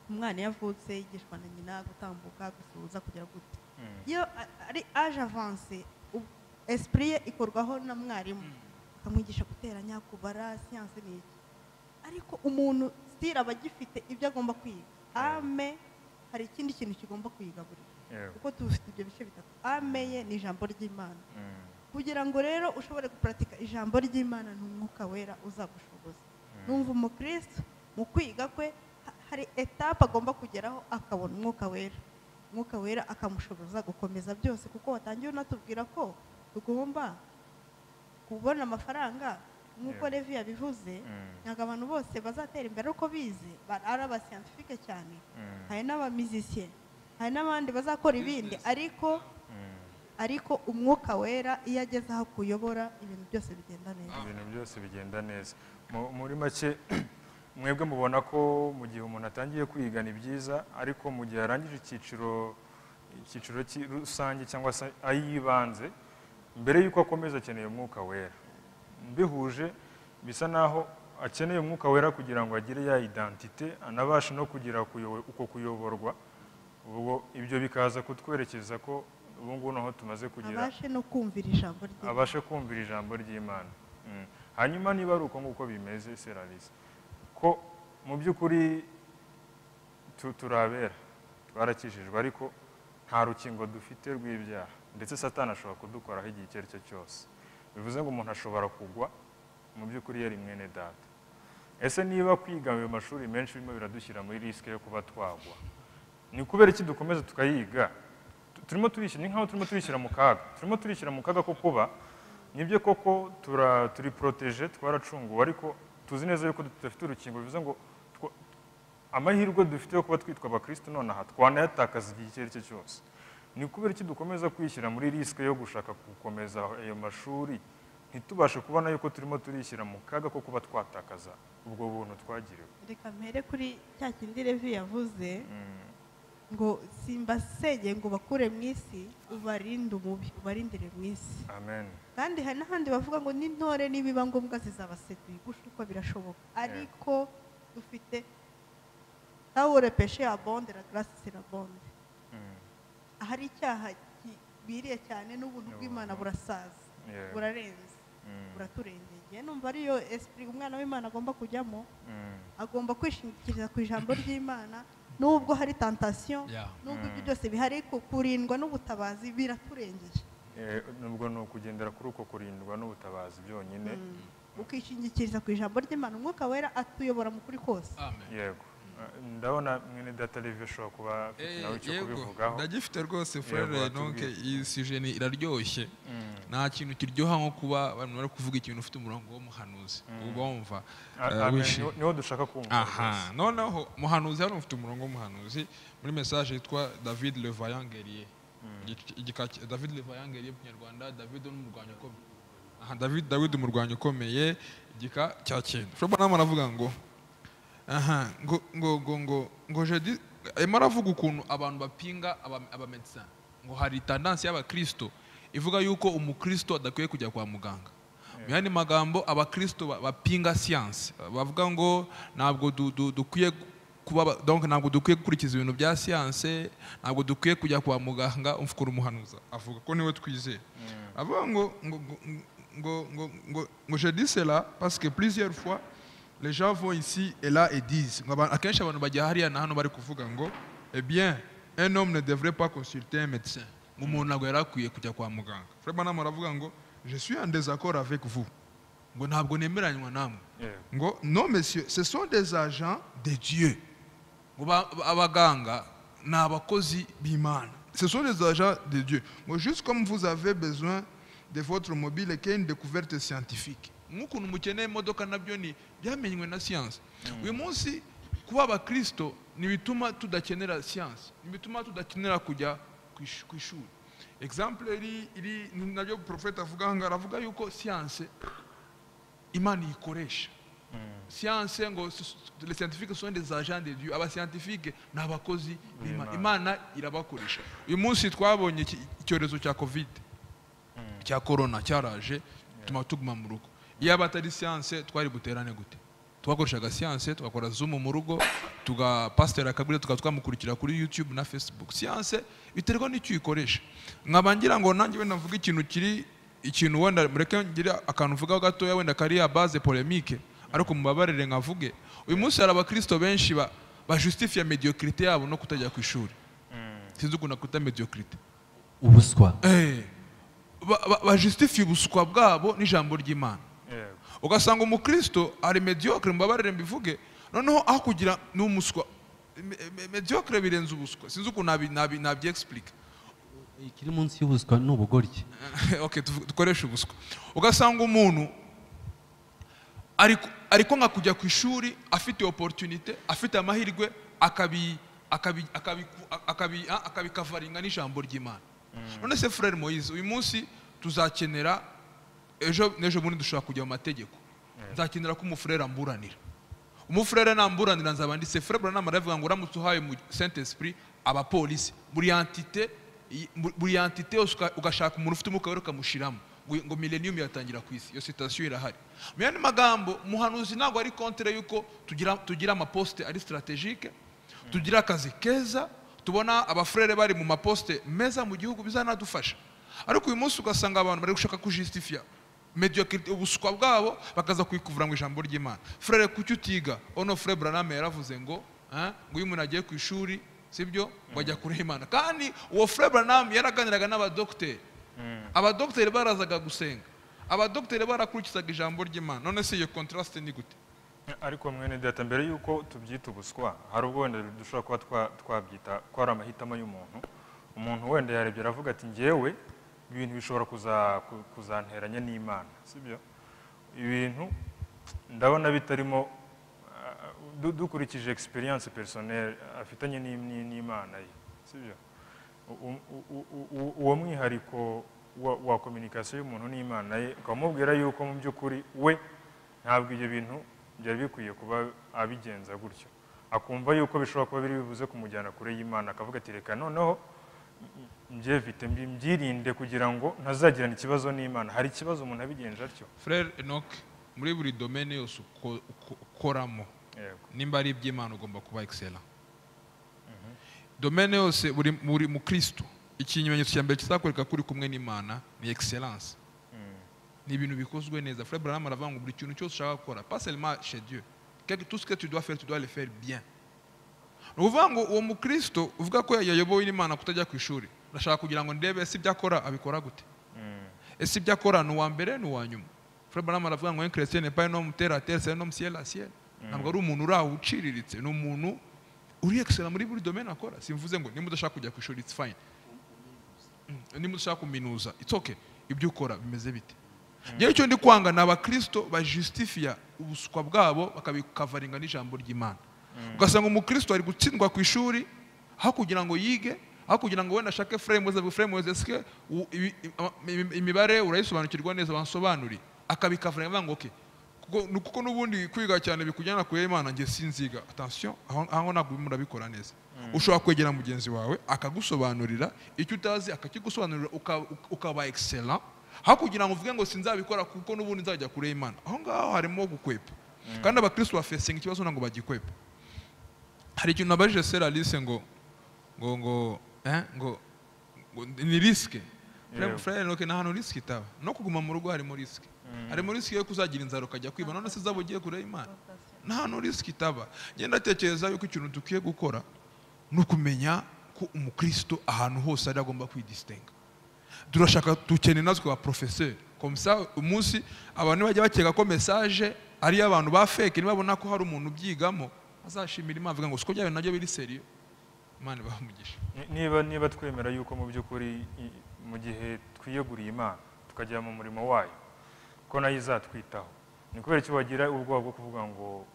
umwana iyo avutse yigishwa na nyina gutambuka, gusuhuza, kugira gute. Iyo ari âge avancé, esprit ye ikorwaho na mwarimu, akamwigisha guteranya, kubara, siyanse ni iki. Ariko umuntu still aba agifite ibyo agomba kwiga. Âme hari ikindi kintu kigomba kuyigaburira, kuko tufite ibyo bice bitatu. Âme ye ni ijambo ry'Imana. Kugira ngo rero ushobore guparatika ijambo ry'Imana, ni umwuka wera uzagushoboza. Numva umukristo mu kwiga kwe hari étape agomba kugeraho akabona umwuka wera, umwuka wera akamushoboza gukomeza byose. Kuko watangiye unatubwira ko tugomba kubona amafaranga nk'uko Levi yabivuze, ntabwo abantu bose bazatera imbere uko bize, ari abascientifique cyane, hari n'abamizisiye, hari n'abandi bazakora ibindi, ariko umwuka wera iyo ageze aho kuyobora, ibintu byose bigenda neza. Ibintu byose bigenda neza. Muri make mwebwe mubona ko mu gihe umuntu atangiye kwiga ni byiza, ariko mu gihe arangije icyiciro rusange cyangwa se ay'ibanze, mbere y'uko akomeza akeneye umwuka wera. Mbihuje bisa naho akeneye umwuka wera kugira ngo agire ya identite, anabashe no kugira uko kuyoborwa. Ubwo ibyo bikaza kutwerekeza ko ubu ngubu naho tumaze kugira abashe no kumvira ijambo ry'Imana, abashe kumvira ijambo ry'Imana. Hanyuma niba ari uko nguko bimeze, Seralise, ko mu by'ukuri turabera twarakijijwe, ariko nta rukingo dufite rw'ibyaha, ndetse Satani ashobora kudukoraho igihe icyo ari cyo cyose. Bivuze ngo umuntu ashobora kugwa mu by'ukuri yari mwene data. Ese niba kwiga mu mashuri menshi birimo biradushyira muri risque yo kuba twagwa, ni kubera iki dukomeza tukayiga? Turimo turishyira, ni nkaho turimo turishyira mu kaga, turimo turishyira mu kaga ko kuba nibyo koko turi protégé, twaracunguwe, ariko tuzi neza yuko tudafite urukingo. Bivuze ngo amahirwe dufite yo kuba twitwa abakristo nonaha twanayatakaza igihe icyo ari cyo cyose. Ni kubera iki dukomeza kwishyira muri risque yo gushaka gukomeza ayo mashuri, ntitubashe kubona yuko turimo turishyira mu kaga ko kuba twatakaza ubwo buntu twagiriwe? Reka mpere kuri cya kindi Levi yavuze. Ngo simbasenge ngo bakure mu isi, ubarinde umubi, ubarindire mu isi. Amen. Kandi hari n'ahandi bavuga ngo n'intore nibiba ngombwa zizabaseduye, gushukwa birashoboka. Ariko dufite là où le péché abonde, la grâce surabonde. Ahari icyaha kibiriye cyane n'ubuntu bw'Imana burasaza, burarenze, buraturengeye. Numva ariyo esprit umwana w'Imana agomba kujyamo, agomba kwishingikiriza ku ijambo ry'Imana. Nubwo hari tentation, nubwo ibyo byose bihari, kurindwa n'ubutabazi biraturengeye. Nubwo ni ukugendera kuri uko kurindwa n'ubutabazi byonyine, ukishingikiriza ku ijambo ry'Imana, Umwuka Wera atuyobora mu kuri kose. Yego, ndabona mwene data Olivier ashobora kuba afite nawe icyo kubivugaho. Ndagifite rwose frere, donc iyi sujet ni iraryoshye. Nta kintu kiryoha nko kuba abantu bari kuvuga ikintu ufite umurongo w'umuhanuzi, uba wumva wishimye. Niho dushaka kumva. Aha, noneho muhanuzi hano ufite umurongo w'umuhanuzi muri message yitwa David le Vaillant Guerrier. David le Vaillant Guerrier mu Kinyarwanda, David n'umurwanyi ukomeye. Aha, David umurwanyi ukomeye, igika cya 9. Frere Branham aravuga ngo aha, ngo ngo ngo ngo ngo je dis, arimo aravuga ukuntu abantu bapinga aba médecin, ngo hari tendance y'abakristo ivuga yuko umukristo adakwiye kujya kwa muganga. Mu yandi magambo, abakristo bapinga science, bavuga ngo ntabwo dukwiye kuba, donc ntabwo dukwiye gukurikiza ibintu bya science, ntabwo dukwiye kujya kwa muganga. Umfukura umuhanuza avuga ko niwe twizeye, avuga ngo ngo ngo ngo ngo ngo je dis cela parce que plusieurs fois les gens vont ici et là et disent, akenshi abantu bajya hariya na hano bari kuvuga ngo eh bien un homme ne devrait pas consulter un médecin, ngo umuntu ntabwo yari akwiye kujya kwa muganga. Frère Branham aravuga ngo je suis en désaccord avec vous, ngo ntabwo nemeranywa namwe, ngo non monsieur, ce sont des agents de Dieu, ngo abaganga ni abakozi b'Imana, ce sont des agents de Dieu, ngo juste comme vous avez besoin de votre mobile qui est une découverte scientifique, nk'ukuntu mukeneye imodoka nabyo ni byamenywe na science. Uyu munsi kuba abakristo ntibituma tudakenera science, ntibituma tudakenera kujya ku ishuri. Exemple iri nabyo prophète avuga ngo aravuga yuko science Imana ikoresha. Science ngo les scientifiques sont des agents de Dieu, aba scientifique ni abakozi b'Imana, Imana irabakoresha. Uyu munsi twabonye icyorezo cya Covid, cya corona cyaraje tuma tuguma mu rugo. Iyo abatari science twari buterane gute? Twakoreshaga science, tugakora Zoom mu rugo, tuga pasteur akabwira tukatwamukurikira kuri YouTube na Facebook. Science biterwa n'icyo uyikoresha. Nkabangira ngo nanjye wenda mvuga ikintu kiri ikintu wenda mureke ngira akantu mvuga gatoya wenda kari ya base polemique, ariko mubabarire nkavuge. Uyu munsi hari abakristo benshi ba justifia médiocrité yabo no kutajya ku ishuri. Sinzi ukuntu akuta médiocrité. Ubuswa. Ba justifia ubuswa bwabo n'ijambo ry'Imana. Ugasanga umukristo ari mediocre, mbabarire mbivuge, noneho aho kugira n'umuswa mediocre birenze ubuswa, sinzi ukuntu nabi explique. Ikiri munsi y'ubuswa n'ubugoryi. Okay, dukoresha ubuswa. Ugasanga umuntu ariko nka kujya ku ishuri afite opportunité, afite amahirwe, akabi akabi akabi akabi akabikavaringa n'ijambo ry'Imana. None se frère Moïse, uyu munsi tuzakenera ejo n'ejo bundi dushobora kujya mu mategeko, nzakenera ko umufurere amburanira. Umufurere namburanira nzaba ndi se. Frère Branham aravuga ngo uramutse uhaye mu Saint Esprit abapolisi buri entité, buri entité ugashaka umuntu ufite umwuka wera ukamushiramo, ngo millennium yatangira ku isi. Iyo citation irahari. Mu yandi magambo, muhanuzi ntabwo ari contre yuko tugira amaposte ari stratégique, tugira akazi keza, tubona abafurere bari mu maposte meza mu gihugu bizanadufasha. Ariko uyu munsi ugasanga abantu bari gushaka kujustifia mediocrité, ubuswa bwabo, bakaza kwikuvura mu ijambo ry'Imana. Frere kuki utiga? Ono frere Branham yaravuze ngo ngo uyu muntu agiye ku ishuri, sibyo, ngo ajya kure Imana. Kandi uwo frere Branham yaraganiraga n'abadokiteri. Abadokiteri barazaga gusenga, abadokiteri barakurikizaga ijambo ry'Imana. None se iyo contraste ni gute? Ariko mwene data, mbere yuko tubyita ubuswa, hari ubwo wenda dushobora kuba twabyita ko ari amahitamo y'umuntu. Umuntu wenda yarebye aravuga ati njyewe ibintu bishobora kuzanteranya n'Imana, sibyo? Ibintu ndabona bitarimo, dukurikije experience personnelle afitanye n'Imana ye, sibyo? Uwo mwihariko wa communication y'umuntu n'Imana ye, ukamubwira yuko mu by'ukuri we ntabwo ibyo bintu byari bikwiye kuba abigenza gutyo. Akumva yuko bishobora kuba biri bibuze kumujyana kure y'Imana, akavuga ati reka noneho mbyevite, mbyirinde kugira ngo ntazagirana ikibazo n'Imana. Hari ikibazo umuntu abigenje atyo? Frère Enoch, muri buri domaine yose ukoramo, nimba ari iby'Imana ugomba kuba excellent. Domaine yose, buri mukristo, ikimenyetso cya mbere kizakwereka ko uri kumwe n'Imana ni excellence. Ni ibintu bikozwe neza. Frère Branham aravuga ngo buri kintu cyose ushaka gukora, pas seulement chez Dieu, tout ce que tu dois faire, tu dois le faire bien. Ni ukuvuga ngo uwo mukristo uvuga ko yayobowe n'Imana kutajya ku ishuri, ndashaka kugira ngo ndebe ese ibyo akora abikora gute, ese ibyo akora ni uwa mbere ni uwa nyuma. Frère Branham aravuga ngo un chrétien n'est pas un homme terre à terre, c'est un homme ciel à ciel. Ntabwo ari umuntu uri aho uciriritse, ni umuntu uri excellent muri buri domaine akora. Simvuze ngo nimba udashaka kujya ku ishuri it's fine, nimba udashaka kuminuza it's okay, ibyo ukora bimeze bite? Njyewe icyo ndi kwanga ni abakristo bajustifia ubuswa bwabo bakabikavaringa n'ijambo ry'Imana. Ugasanga umukristo ari gutsindwa ku ishuri aho kugira ngo yige, aho kugira ngo wenda ashake framework, eske imibare urayisobanukirwa neza, bansobanuri, akabikavaringa avuga ngo okay, kuko n'ubundi kwiga cyane bikujyana kure y'Imana, njye sinziga. Attention, aho ntabwo murabikora neza. Ushobora kwegera mugenzi wawe akagusobanurira icyo utazi, akakigusobanurira ukaba excellent, aho kugira ngo uvuge ngo sinzabikora kuko n'ubundi nzajya kure y'Imana. Aho ngaho harimo gukwepa. Kandi abakristo bafesinga ikibazo ntabwo bagikwepa. Hari ikintu nabajije Sœur Alice ngo ngo ngo ngo ni risque. Frère Enoch, nta hantu risque itaba. No kuguma mu rugo harimo risque. Harimo risque yo kuzagira inzara ukajya kwiba, none se uzaba ugiye kure y'Imana. Nta hantu risque itaba. Njye ndatekereza yuko ikintu dukwiye gukora ni ukumenya ko umukristo ahantu hose ari agomba kwidistinga. Turashaka dukeneye natwe ba professeur, comme ça umunsi abantu bajya bakeka ko message ari abantu ba fake, nibabona ko hari umuntu ubyigamo azashimira Imana avuga ngo siko byawe nabyo biri serieux. Imana ibahe. Niba twemera yuko mu by'ukuri mu gihe twiyeguriye Imana tukajya mu murimo wayo ko nayo izatwitaho, ni kubera iki wagira ubwoba bwo kuvuga ngo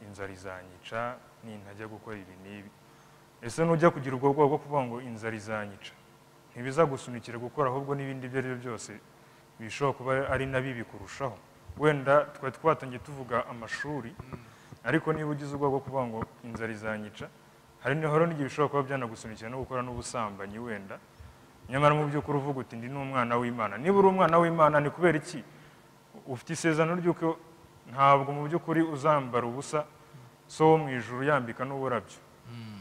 inzara izanyica nintajya gukora ibi n'ibi? Ese nujya kugira ubwo bwoba bwo kuvuga ngo inzara izanyica, ntibizagusunikira gukora ahubwo n'ibindi ibyo ari byo byose bishobora kuba ari na bibi kurushaho? Wenda twari twatangiye tuvuga amashuri, ariko niba ugize ubwoba bwo kuvuga ngo inzara izanyica, hari n'igihe bishobora kuba byanagusunikira no gukora n'ubusambanyi wenda, nyamara mu by'ukuri uvuga uti ndi n'umwana w'Imana. Niba uri umwana w'Imana, ni kubera iki ufite isezerano ry'uko ntabwo mu by'ukuri uzambara ubusa, so wo mu ijuru yambika n'uburabyo,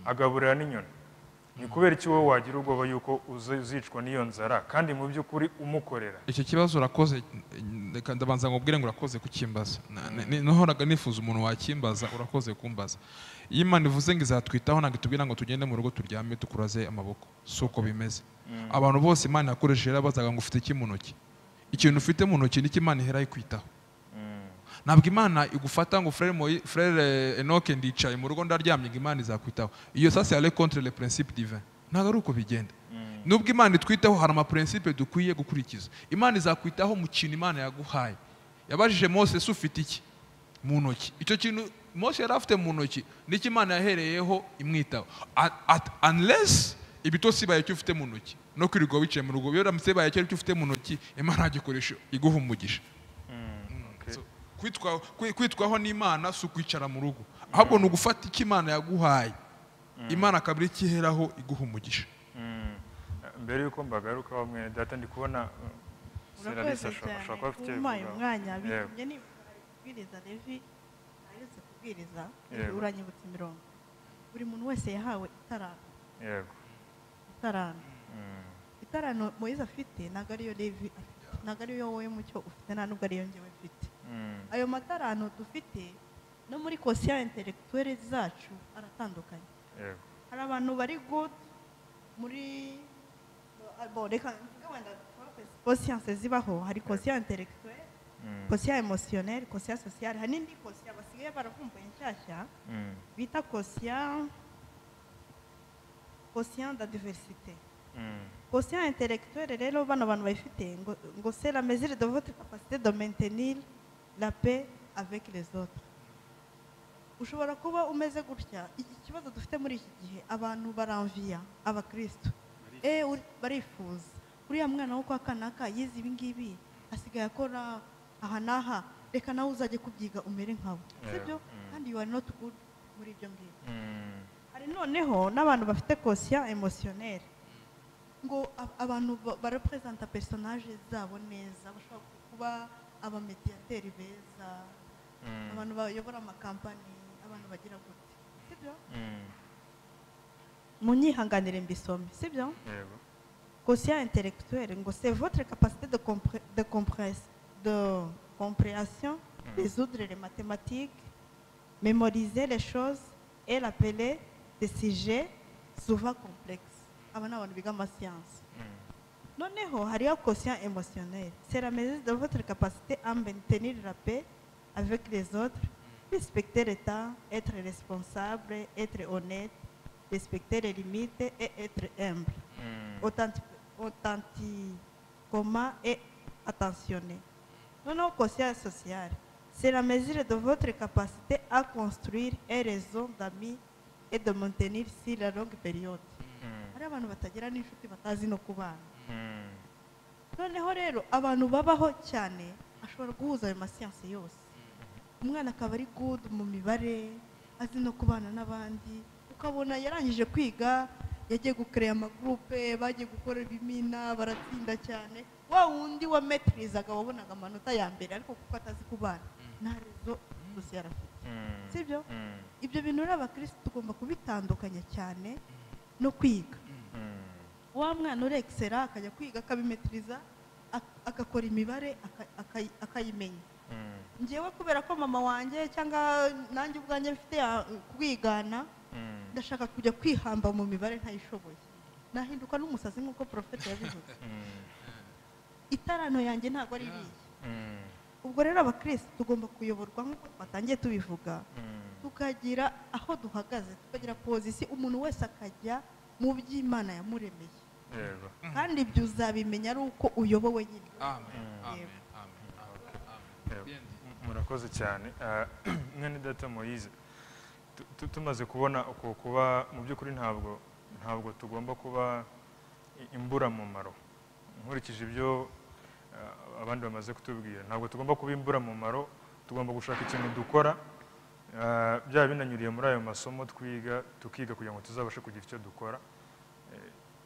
agaburira n'inyoni? Ni kubera iki wowe wagira ubwoba yuko uzicwa n'iyo nzara kandi mu by'ukuri umukorera? Icyo kibazo urakoze, reka ndabanza nkubwire ngo urakoze kukimbaza. Nahoraga nifuza umuntu wakimbaza, urakoze kumbaza. Iyo Imana ivuze ngo izatwitaho, ntabwo itubwira ngo tugende mu rugo turyame tukuraze amaboko, si uko bimeze. Abantu bose Imana yakoresheje yarabazaga ngo ufite iki mu ntoki? Ikintu ufite mu ntoki nicyo Imana ihera ikwitaho. Ntabwo Imana igufata ngo frère Enoch ndicaye mu rugo ndaryamye ngo Imana izakwitaho. Iyo ça c'est aller contre les principes divins. Ntabwo ari uko bigenda. Nubwo Imana itwitaho hari ama principe dukwiye gukurikiza. Imana izakwitaho mu kintu Imana yaguhaye. Yabajije Mose se ufite iki mu ntoki? Icyo kintu Mose yari afite mu ntoki nicyo Imana yahereyeho imwitaho. Unless ibitosi baye icyo ufite mu ntoki, no kwirirwa wicaye mu rugo, iyo uramutse baye icyo ufite mu ntoki, Imana yagikoresha iguha umugisha. Kwitwaho n'Imana si ukwicara mu rugo, ahubwo ni ugufata icyo Imana yaguhaye, Imana akabiri ikiheraho iguha umugisha. Mbere yuko mbagaruka mwene data, ndi kubona Urakoze cyane kumpaye umwanya, bitumye nibwiriza Levi aherutse kubwiriza, uranyibutsa imirongo. Buri muntu wese yahawe itarano. Yego. Itarano. Itarano Moise afite ntabwo ariyo Levi afite, ntabwo ariyo wowe mucyo ufite, nta nubwo ariyo njyewe mfite. Ayo matarano dufite no muri quotient intellectuelle zacu aratandukanye. Yego. Hari abantu bari good muri bon, reka mvuge wenda quotient zibaho, hari quotient intellectuelle, quotient émotionnelle, quotient sociale, hari n'indi quotient basigaye baravumbuye nshyashya bita quotient de diversité. Quotient intellectuel rero bano bantu bayifite ngo c'est la mesure de votre capacité de maintenir la paix avec les autres. Ushobora kuba umeze gutya. Iki kibazo dufite muri iki gihe, abantu baramvia abakristo, barifuza uriya mwana wo kwa kanaka yize ibi ngibi asigaye akora aha n'aha, reka nawe uzajye kubyiga umere nkabo, sibyo? Kandi you are not good muri ibyo ngibyo. Hari noneho n'abantu bafite quotient émotionnel, ngo abantu barepresenta personnage zabo neza, bashobora kuba abamediateri beza, abantu bayobora amakampani, abantu bagira gute, sibyo? Munyihanganire mbisome, sibyo? Yego. Quotient intellectuel ngo c'est votre capacité de compréhension, résoudre les mathématiques, mémoriser les choses et l'appeler des sujets souvent complexes. Aba ni abantu biga amasiyansi. Noneho hariho quotient émotionnel, c'est la mesure de votre capacité à maintenir la paix avec les autres, respecter le temps, être responsable, être honnête, respecter les limites et être humble, authentiquement et attentionné. Noneho quotient social, c'est la mesure de votre capacité à construire un réseau d'amis et de maintenir sur la longue période. Hari abantu batagira n'inshuti, batazi no kubana. Noneho rero abantu babaho cyane, ashobora guhuza ayo masiyansi yose, umwana akaba ari good mu mibare, azi no kubana n'abandi, ukabona yarangije kwiga, yagiye gukereya amagurupe, bagiye gukora ibimina baratsinda cyane. Wa wundi wa metirizaga wabonaga amanota ya mbere, ariko kuko atazi kubana nta réseau social afite, sibyo? Ibyo bintu rero abakirisitu tugomba kubitandukanya cyane no kwiga. Wa mwana urekisera akajya kwiga akabimetiriza, agakora imibare akayimenya. Ngewe kubera ko mama wanjye cyangwa nanjye ubwanjye mfite kwigana, ndashaka kujya kwihamba mu mibare ntayishoboye, nahinduka n'umusazi nk'uko porofeti yabivuze. Itarano yanjye ntabwo ari iriya. Ubwo rero abakirisitu tugomba kuyoborwa nk'uko twatangiye tubivuga, tukagira aho duhagaze, tukagira position, umuntu wese akajya mu by'Imana yamuremeye. Kandi ibyo uzabimenya ari uko uyobowe nyine. Amen, amen, amen, amen. Yego. Murakoze cyane. Mwene data Moise, tumaze kubona uko kuba mu by'ukuri ntabwo tugomba kuba imburamumaro. Nkurikije ibyo abandi bamaze kutubwira, ntabwo tugomba kuba imburamumaro, tugomba gushaka ikintu dukora, byaba binanyuriye muri ayo masomo twiga, tukiga kugira ngo tuzabashe kugira icyo dukora,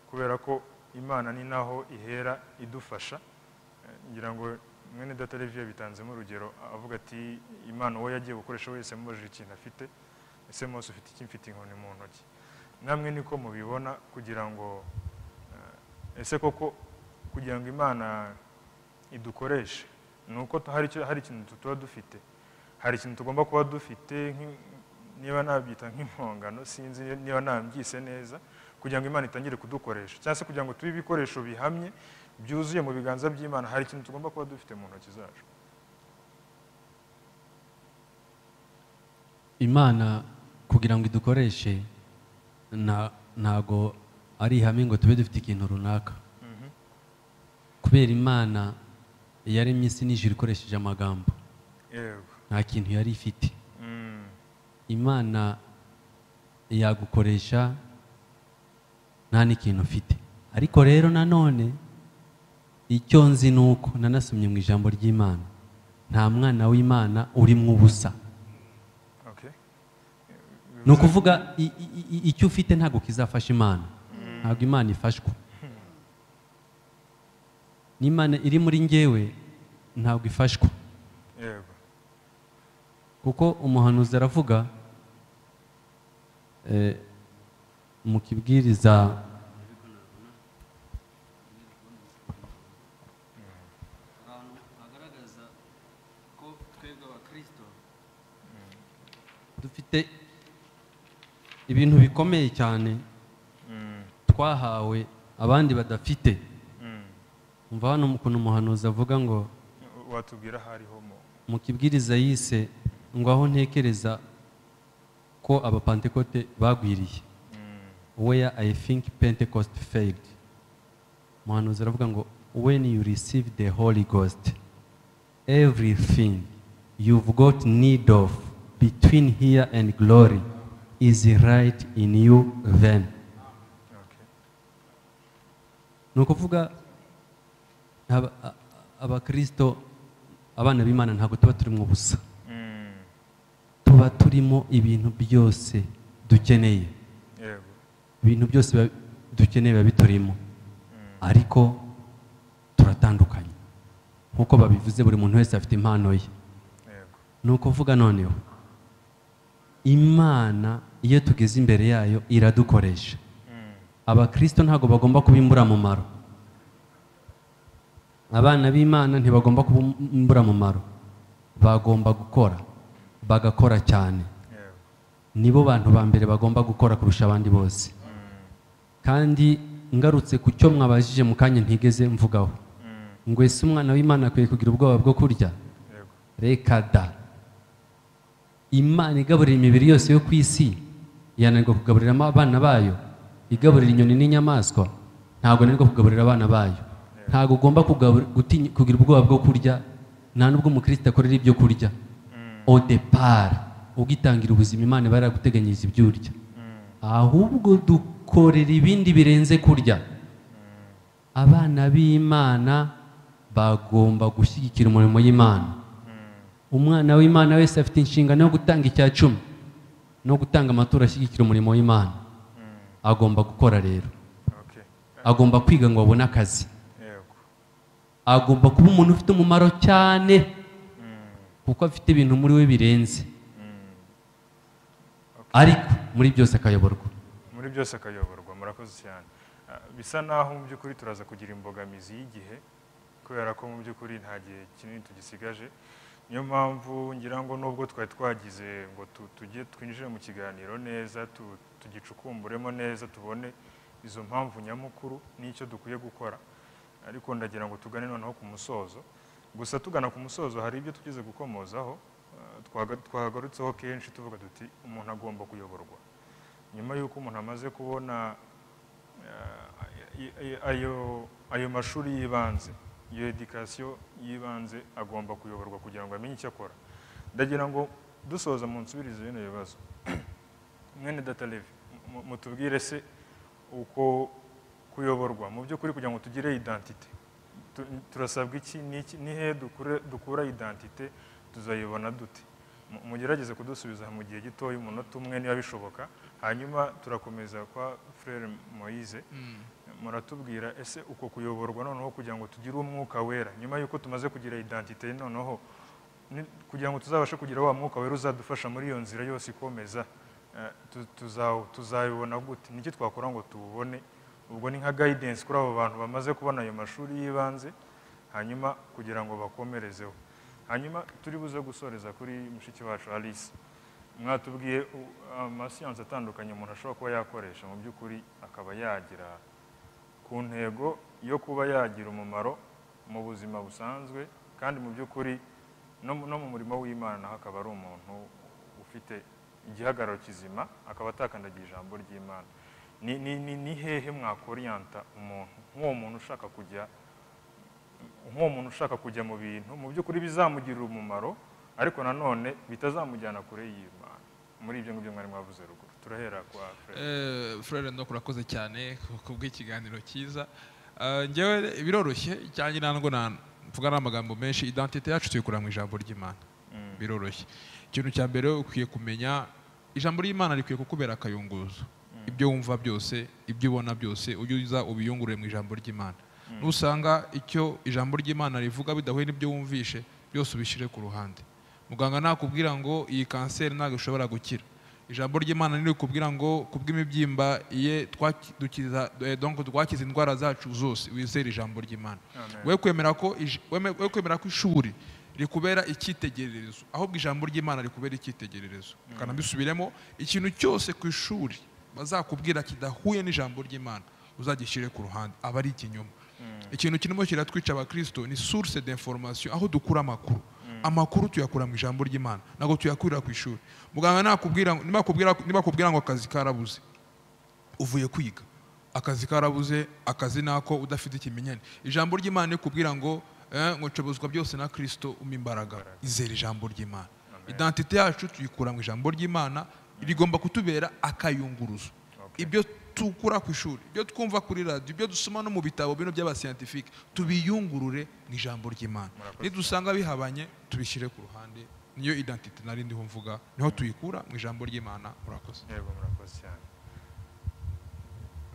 kubera ko Imana ni naho ihera idufasha. Ngira ngo mwene data Levi yabitanzemo urugero, avuga ati Imana uwo yagiye gukoresha wese amubajije ikintu afite, ese Mose ufite iki? Mfite inkoni mu ntoki. Namwe niko mubibona, kugira ngo ese koko kugira ngo Imana idukoreshe ni uko hari ikintu tuba dufite, hari ikintu tugomba kuba dufite, niba nabyita nk'impongano, sinzi niba nabyise neza, kugira ngo Imana itangire kudukoresha, cyangwa se kugira ngo tube ibikoresho bihamye byuzuye mu biganza by'Imana, hari ikintu tugomba kuba dufite mu ntoki zacu. Imana kugira ngo idukoreshe ntago ari ihame ngo tube dufite ikintu runaka. Kubera Imana yaremye isi n'ijuru ikoresheje amagambo. Nta kintu yari ifite. Imana yagukoresha nta n'ikintu ufite. Ariko rero nanone icyo nzi ni uko nanasomye mu ijambo ry'Imana, nta mwana w'Imana uri mu busa. Ni ukuvuga icyo ufite ntabwo kizafasha Imana, ntabwo Imana ifashwa. N'Imana iri muri njyewe ntabwo ifashwa. Kuko umuhanuzi aravuga mu kibwiriza agaragaza ko twebwe abakristo dufite ibintu bikomeye cyane twahawe abandi badafite. Umva hano ukuntu umuhanuzi avuga ngo watubwira hariho mu kibwiriza yise ngo aho ntekereza ko abapantekote bagwiriye, where I think Pentecost failed. Umuhanuzi aravuga ngo when you receive the Holy Ghost, everything you've got need of between here and glory is right in you then. Ni ukuvuga abakristo abana b'Imana ntabwo tuba turi mu busa, tuba Tuba turimo ibintu byose dukeneye. Yego. Ibintu byose dukeneye biba biturimo, ariko turatandukanye nkuko babivuze, buri muntu wese afite impano ye. Yego. Ni ukuvuga noneho Imana iyo tugeze imbere yayo iradukoresha. Abakristo ntabwo bagomba kuba imburamumaro, abana b'Imana ntibagomba kuba imburamumaro, bagomba gukora, bagakora cyane. Nibo bantu ba mbere bagomba gukora kurusha abandi bose. Kandi ngarutse ku cyo mwabajije mu kanya ntigeze mvugaho, ngo ese umwana w'Imana akwiye kugira ubwoba bwo kurya? Reka da! Imana igaburira imibiri yose yo ku isi, yananirwa kugaburira abana bayo? Igaburira inyoni n'inyamaswa, ntabwo ananirwa kugaburira abana bayo. Ntabwo ugomba kugira ubwoba bwo kurya, nta nubwo umukristo akorera ibyo kurya. Au départ, ugitangira ubuzima Imana iba yaraguteganyiriza ibyo urya, ahubwo dukorera ibindi birenze kurya. Abana b'Imana bagomba gushyigikira umurimo w'Imana. Umwana w'Imana wese afite inshingano yo gutanga icya 10 no gutanga amaturo ashyigikira umurimo w'Imana. Agomba gukora rero, agomba kwiga ngo abone akazi, agomba kuba umuntu ufite umumaro cyane, kuko afite ibintu muri we birenze. Ariko muri byose akayoborwa. Muri byose akayoborwa. Murakoze cyane. Bisa naho mu by'ukuri turaza kugira imbogamizi y'igihe, kubera ko mu by'ukuri nta gihe kinini tugisigaje. Niyo mpamvu ngira ngo nubwo twari twagize ngo tujye twinjire mu kiganiro neza, tugicukumburemo neza, tubone izo mpamvu nyamukuru n'icyo dukwiye gukora, ariko ndagira ngo tugane noneho ku musozo. Gusa tugana ku musozo hari ibyo tugeze gukomozaho, twagarutseho kenshi tuvuga duti umuntu agomba kuyoborwa. Nyuma y'uko umuntu amaze kubona ayo mashuri y'ibanze, iyo education y'ibanze, agomba kuyoborwa kugira ngo amenye icyo akora. Ndagira ngo dusoza mu nsubirizo bino bibazo. Mwene Data Levi, mutubwire se uko kuyoborwa mu by'ukuri kugira ngo tugire identité, turasabwa iki? Ni he dukura identité? Tuzayibona dute? Mugerageze kudusubiza mu gihe gitoya, umunota umwe niba bishoboka. Hanyuma turakomeza kwa Frère Moise. Muratubwira ese uko kuyoborwa noneho kugira ngo tugire umwuka wera, nyuma y'uko tumaze kugira identité, noneho kugira ngo tuzabashe kugira wa mwuka wera uzadufasha muri iyo nzira yose ikomeza, tuzayibona gute? Niki twakora ngo tuwubone? Ubwo ni nka guidance kuri abo bantu bamaze kubona ayo mashuri y'ibanze, hanyuma kugira ngo bakomerezeho. Hanyuma turi buze gusoreza kuri mushiki wacu Alice. Mwatubwiye amasiyansi atandukanye umuntu ashobora kuba yakoresha mu by'ukuri akaba yagira ku ntego yo kuba yagira umumaro mu buzima busanzwe, kandi mu by'ukuri no mu murimo w'Imana naho akaba ari umuntu ufite igihagararo kizima, akaba atakandagiye ijambo ry'Imana. Ni hehe mwakoriyanta umuntu nk'uwo muntu ushaka kujya, nk'uwo muntu ushaka kujya mu bintu mu by'ukuri bizamugirira umumaro, ariko nanone bitazamujyana kure y'Imana? Muri ibyo ngibyo mwari mwavuze ruguru. Turahera kwa Frère. Frère Ndo, urakoze cyane kubw'ikiganiro cyiza. Njyewe biroroshye cyane, ntabwo mvuga n'amagambo menshi. Identité yacu tuyikura mu ijambo ry'Imana. Biroroshye. Ikintu cya mbere ukwiye kumenya, ijambo ry'Imana rikwiye kukubera akayunguruzo. Ibyo wumva byose, ibyo ubona byose, ujye uza ubiyungurure mu ijambo ry'Imana. Nusanga icyo ijambo ry'Imana rivuga bidahuye n'ibyo wumvishe, byose ubishyire ku ruhande. Muganga nakubwira ngo iyi kanseri ntabwo ishobora gukira, ijambo ry'Imana nirikubwira ngo kubw'imibyimba ye twadukiza, donc twakiza indwara zacu zose, wizere ijambo ry'Imana. We kwemera ko ishuri rikubera icyitegererezo, ahubwo ijambo ry'Imana rikubera icyitegererezo. Kanabisubiremo, ikintu cyose ku ishuri bazakubwira kidahuye n'ijambo ry'Imana uzagishyire ku ruhande, aba ari ikinyoma. Ikintu kirimo kiratwica abakristo ni source d'information, aho dukura amakuru. Amakuru tuyakura mu ijambo ry'Imana, ntabwo tuyakurira ku ishuri. Muganga nakubwira, niba ngo akazi karabuze, uvuye kwiga, akazi karabuze, akazi nako udafite ikimenyane, ijambo ry'Imana rikubwira ngo ngo nshobozwa byose na Kristo umpa imbaraga. Izere ijambo ry'Imana. Identité yacu tuyikura mu ijambo ry'Imana, rigomba kutubera akayunguruzo. Ibyo tukura ku ishuri, ibyo twumva kuri radio, ibyo dusoma no mu bitabo bino by'abascientifique, tubiyungurure mu ijambo ry'Imana. Nidusanga bihabanye tubishyire ku ruhande. Niyo identité nari ndiho mvuga, niho tuyikura mu ijambo ry'Imana. Murakoze. Yego, murakoze cyane.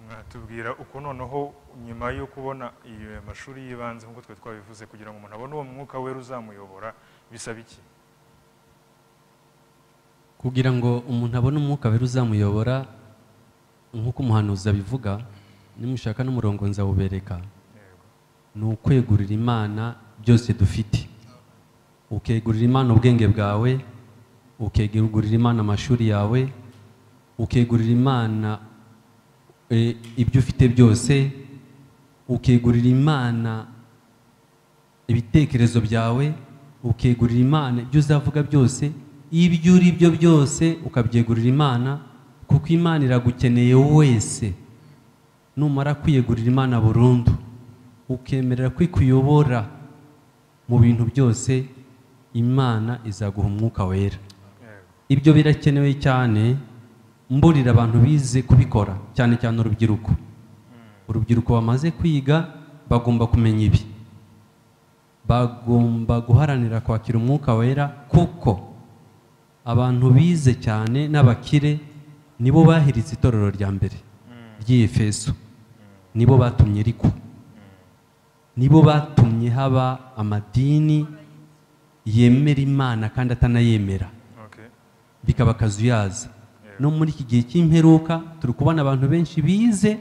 Mwatubwira uko noneho nyuma yo kubona iyo mashuri y'ibanze nk'uko twe twabivuze, kugira ngo umuntu abone uwo mwuka wera uzamuyobora bisaba iki? Kugira ngo umuntu abone umwuka wera uzamuyobora, nk'uko umuhanuzi abivuga, nimushaka n'umurongo nzawubereka, ni ukwegurira Imana byose dufite. Ukegurira Imana ubwenge bwawe, ukegurira Imana amashuri yawe, ukegurira Imana ibyo ufite byose, ukegurira Imana ibitekerezo byawe, ukegurira Imana ibyo uzavuga byose, ibyo uri byo byose ukabyegurira Imana, kuko Imana iragukeneye wese. Numara kwiyegurira Imana burundu, ukemerera kwikuyobora mu bintu byose, Imana izaguha umwuka wera. Ibyo birakenewe cyane. Mburira abantu bize kubikora, cyane cyane urubyiruko. Urubyiruko bamaze kwiga bagomba kumenya ibi, bagomba guharanira kwakira umwuka wera, kuko abantu bize cyane n'abakire nibo bahiritse itorero rya mbere ry'Efeso, nibo batumye riko, nibo batumye haba amadini yemera Imana kandi atanayemera, bikaba kazuyaza. No muri iki gihe cy'imperuka turi kubona abantu benshi bize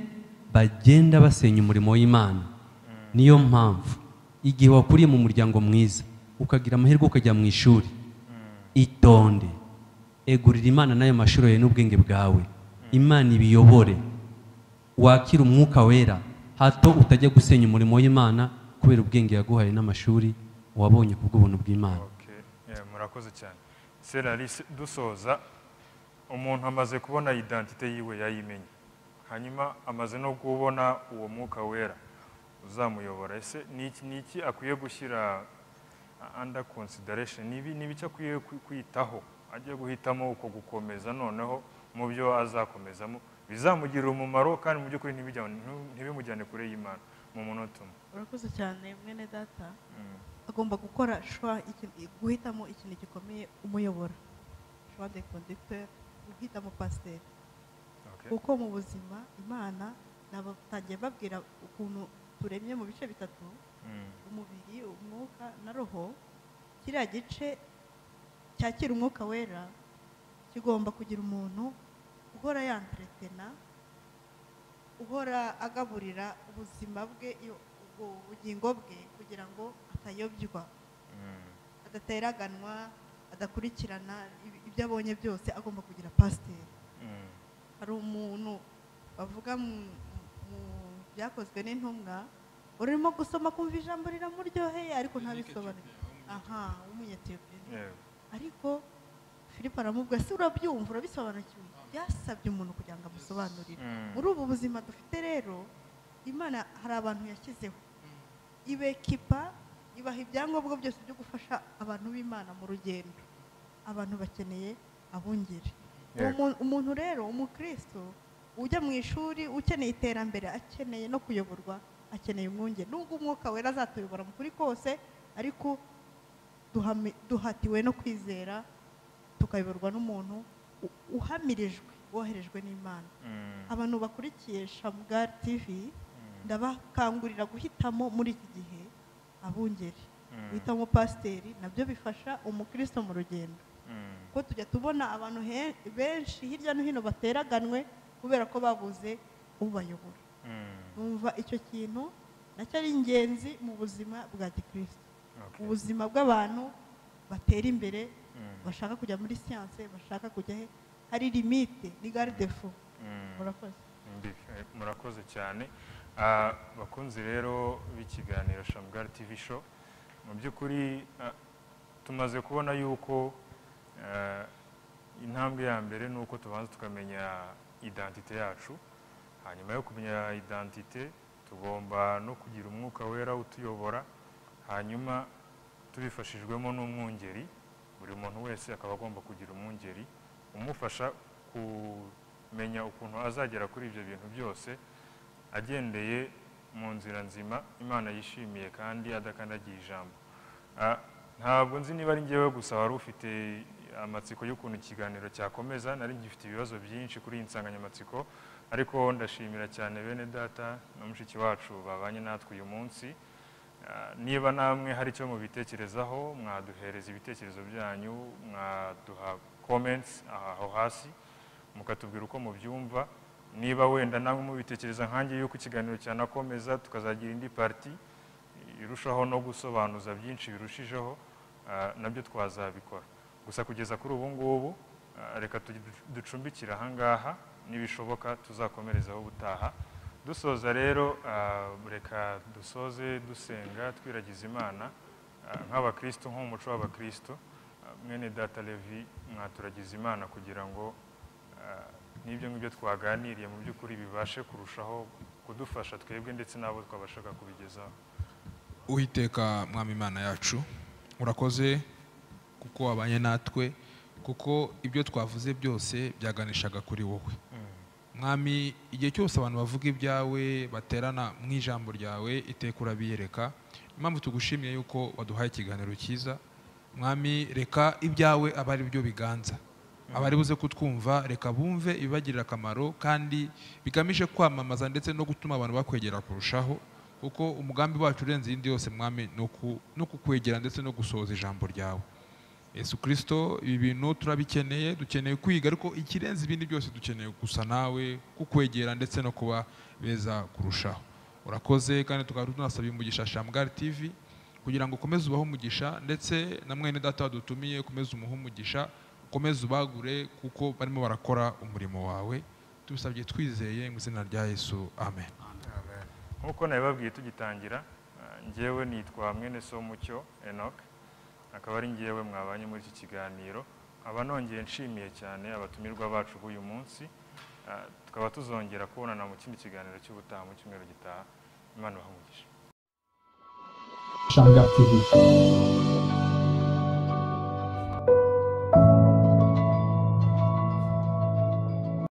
bagenda basenya umurimo w'Imana. Niyo mpamvu igihe wakuriye mu muryango mwiza, ukagira amahirwe ukajya mu ishuri, itonde, egurira Imana n'ayo mashuri yawe n'ubwenge bwawe, Imana ibiyobore, wakira umwuka wera, hato utajya gusenya umurimo w'Imana kubera ubwenge yaguhaye n'amashuri wabonye kubw'ubuntu bw'Imana. Murakoze cyane. Seralise, dusoza, umuntu amaze kubona identité yiwe yayimenye, hanyuma amaze no kubona uwo mwuka wera uzamuyobora, ese ni iki akwiye gushyira under consideration? Ni ibiki akwiye kwitaho ajye guhitamo uko gukomeza noneho mu byo azakomezamo bizamugirira umumaro kandi mu by'ukuri ntibimujyane kure y'Imana? Mu munota umwe. Urakoze cyane mwene data. Agomba gukora choix, guhitamo ikintu gikomeye umuyobora, choix de conducteur, guhitamo pasteur. Kuko mu buzima Imana nabatangiye babwira ukuntu turemye mu bice bitatu, umubiri, umwuka na roho. Kiriya gice cyakira umwuka wera kigomba kugira umuntu uhora yantretena, uhora agaburira ubuzima bwe, ubugingo bwe, kugira ngo atayobywa, adateraganwa, adakurikirana ibyo abonye byose. Agomba kugira pasiteri. Hari umuntu bavuga mu byakozwe n'intumwa urimo gusoma kumva ijambo riramuryoheye ariko ntabisobanure, aha, w'umunyetiyopiya. Ariko Filipo aramubwira, se urabyumva, urabisobanukiwe? Byasabye umuntu kugira ngo amusobanurire. Muri ubu buzima dufite rero, Imana hari abantu yashyizeho, ibekipa, ibaha ibyangombwa byose byo gufasha abantu b'Imana mu rugendo. Abantu bakeneye abungeri. Umuntu rero umukristo ujya mu ishuri ukeneye iterambere, akeneye no kuyoborwa, akeneye umwungeri. Nubwo umwuka wera azatuyobora mu kuri kose, ariko duhatiwe no kwizera, tukayoborwa n'umuntu uhamirijwe, woherejwe n'Imana. Abantu bakurikiye Shamgar TV, ndabakangurira guhitamo muri iki gihe abungeri, guhitamo pasiteri, nabyo bifasha umukristo mu rugendo. Kuko tujya tubona abantu benshi hirya no hino bateraganwe kubera ko babuze ubayobora. Numva icyo kintu nacyo ari ingenzi mu buzima bwa gikristo, ubuzima bw'abantu batera imbere, bashaka kujya muri siyanse, bashaka kujya he, hari limite, ni garde-fou. Murakoze. Murakoze cyane. Bakunzi rero b'ikiganiro Shamgar TV show, mu by'ukuri tumaze kubona yuko intambwe ya mbere ni uko tubanza tukamenya identité yacu. Hanyuma yo kumenya identité, tugomba no kugira umwuka wera utuyobora, hanyuma tubifashijwemo n'umwungeri. Buri muntu wese akaba agomba kugira umwungeri umufasha kumenya ukuntu azagera kuri ibyo bintu byose agendeye mu nzira nzima Imana yishimiye kandi adakandagiye ijambo. Ntabwo nzi niba ari njyewe gusa wari ufite amatsiko y'ukuntu ikiganiro cyakomeza, nari ngifite ibibazo byinshi kuri iyi nsanganyamatsiko, ariko ndashimira cyane bene data na mushiki wacu babanye natwe uyu munsi. Niba namwe hari icyo mubitekerezaho, mwaduhereza ibitekerezo byanyu, mwaduha comments aho hasi, mukatubwira uko mubyumva. Niba wenda namwe mubitekereza nkanjye yuko ikiganiro cyanakomeza tukazagira indi party irushaho no gusobanuza byinshi birushijeho, nabyo twazabikora. Gusa kugeza kuri ubu ngubu, reka ducumbikire aha ngaha, nibishoboka tuzakomerezaho ubutaha. Dusoza rero, reka dusoze dusenga twiragiza Imana nk'abakristo, nk'umuco w'abakristo. Mwene data Levi, mwaturagiza Imana kugira ngo n'ibyo ngibyo twaganiriye mu by'ukuri bibashe kurushaho kudufasha twebwe ndetse n'abo twabashaga kubigezaho. Uwiteka Mwami Imana yacu, urakoze kuko wabanye natwe, kuko ibyo twavuze byose byaganishaga kuri wowe. Mwami, igihe cyose abantu bavuga ibyawe baterana mu ijambo ryawe, iteka urabiyereka. Impamvu tugushimiye yuko waduhaye ikiganiro cyiza. Mwami, reka ibyawe abe ari byo biganza, abari buze kutwumva reka bumve ibibagirira akamaro kandi bigamije kwamamaza ndetse no gutuma abantu bakwegera kurushaho, kuko umugambi wacu urenze iyindi yose Mwami no kukwegera ndetse no gusohoza ijambo ryawe. Yesu Kristo, ibi bintu turabikeneye, dukeneye kwiga, ariko ikirenze ibindi byose dukeneye gusa nawe, kukwegera ndetse no kuba beza kurushaho. Urakoze, kandi tukaba tunasaba umugisha Shamgar TV kugira ngo ukomeze ubahe umugisha, ndetse na mwene data wadutumiye ukomeze umuhe umugisha, ukomeze ubagure kuko barimo barakora umurimo wawe. Tubisabye twizeye mu izina rya Yesu, amen. Amen. Nkuko nabibabwiye tugitangira, njyewe nitwa mwene so Mucyo Enoch, akaba ari njyewe mwabanye muri iki kiganiro. Nkaba nongeye nshimiye cyane abatumirwa bacu b'uyu munsi. Tukaba tuzongera kubonana mu kindi kiganiro cy'ubutaha mu cyumweru gitaha. Imana ibahe umugisha. Shamgar TV.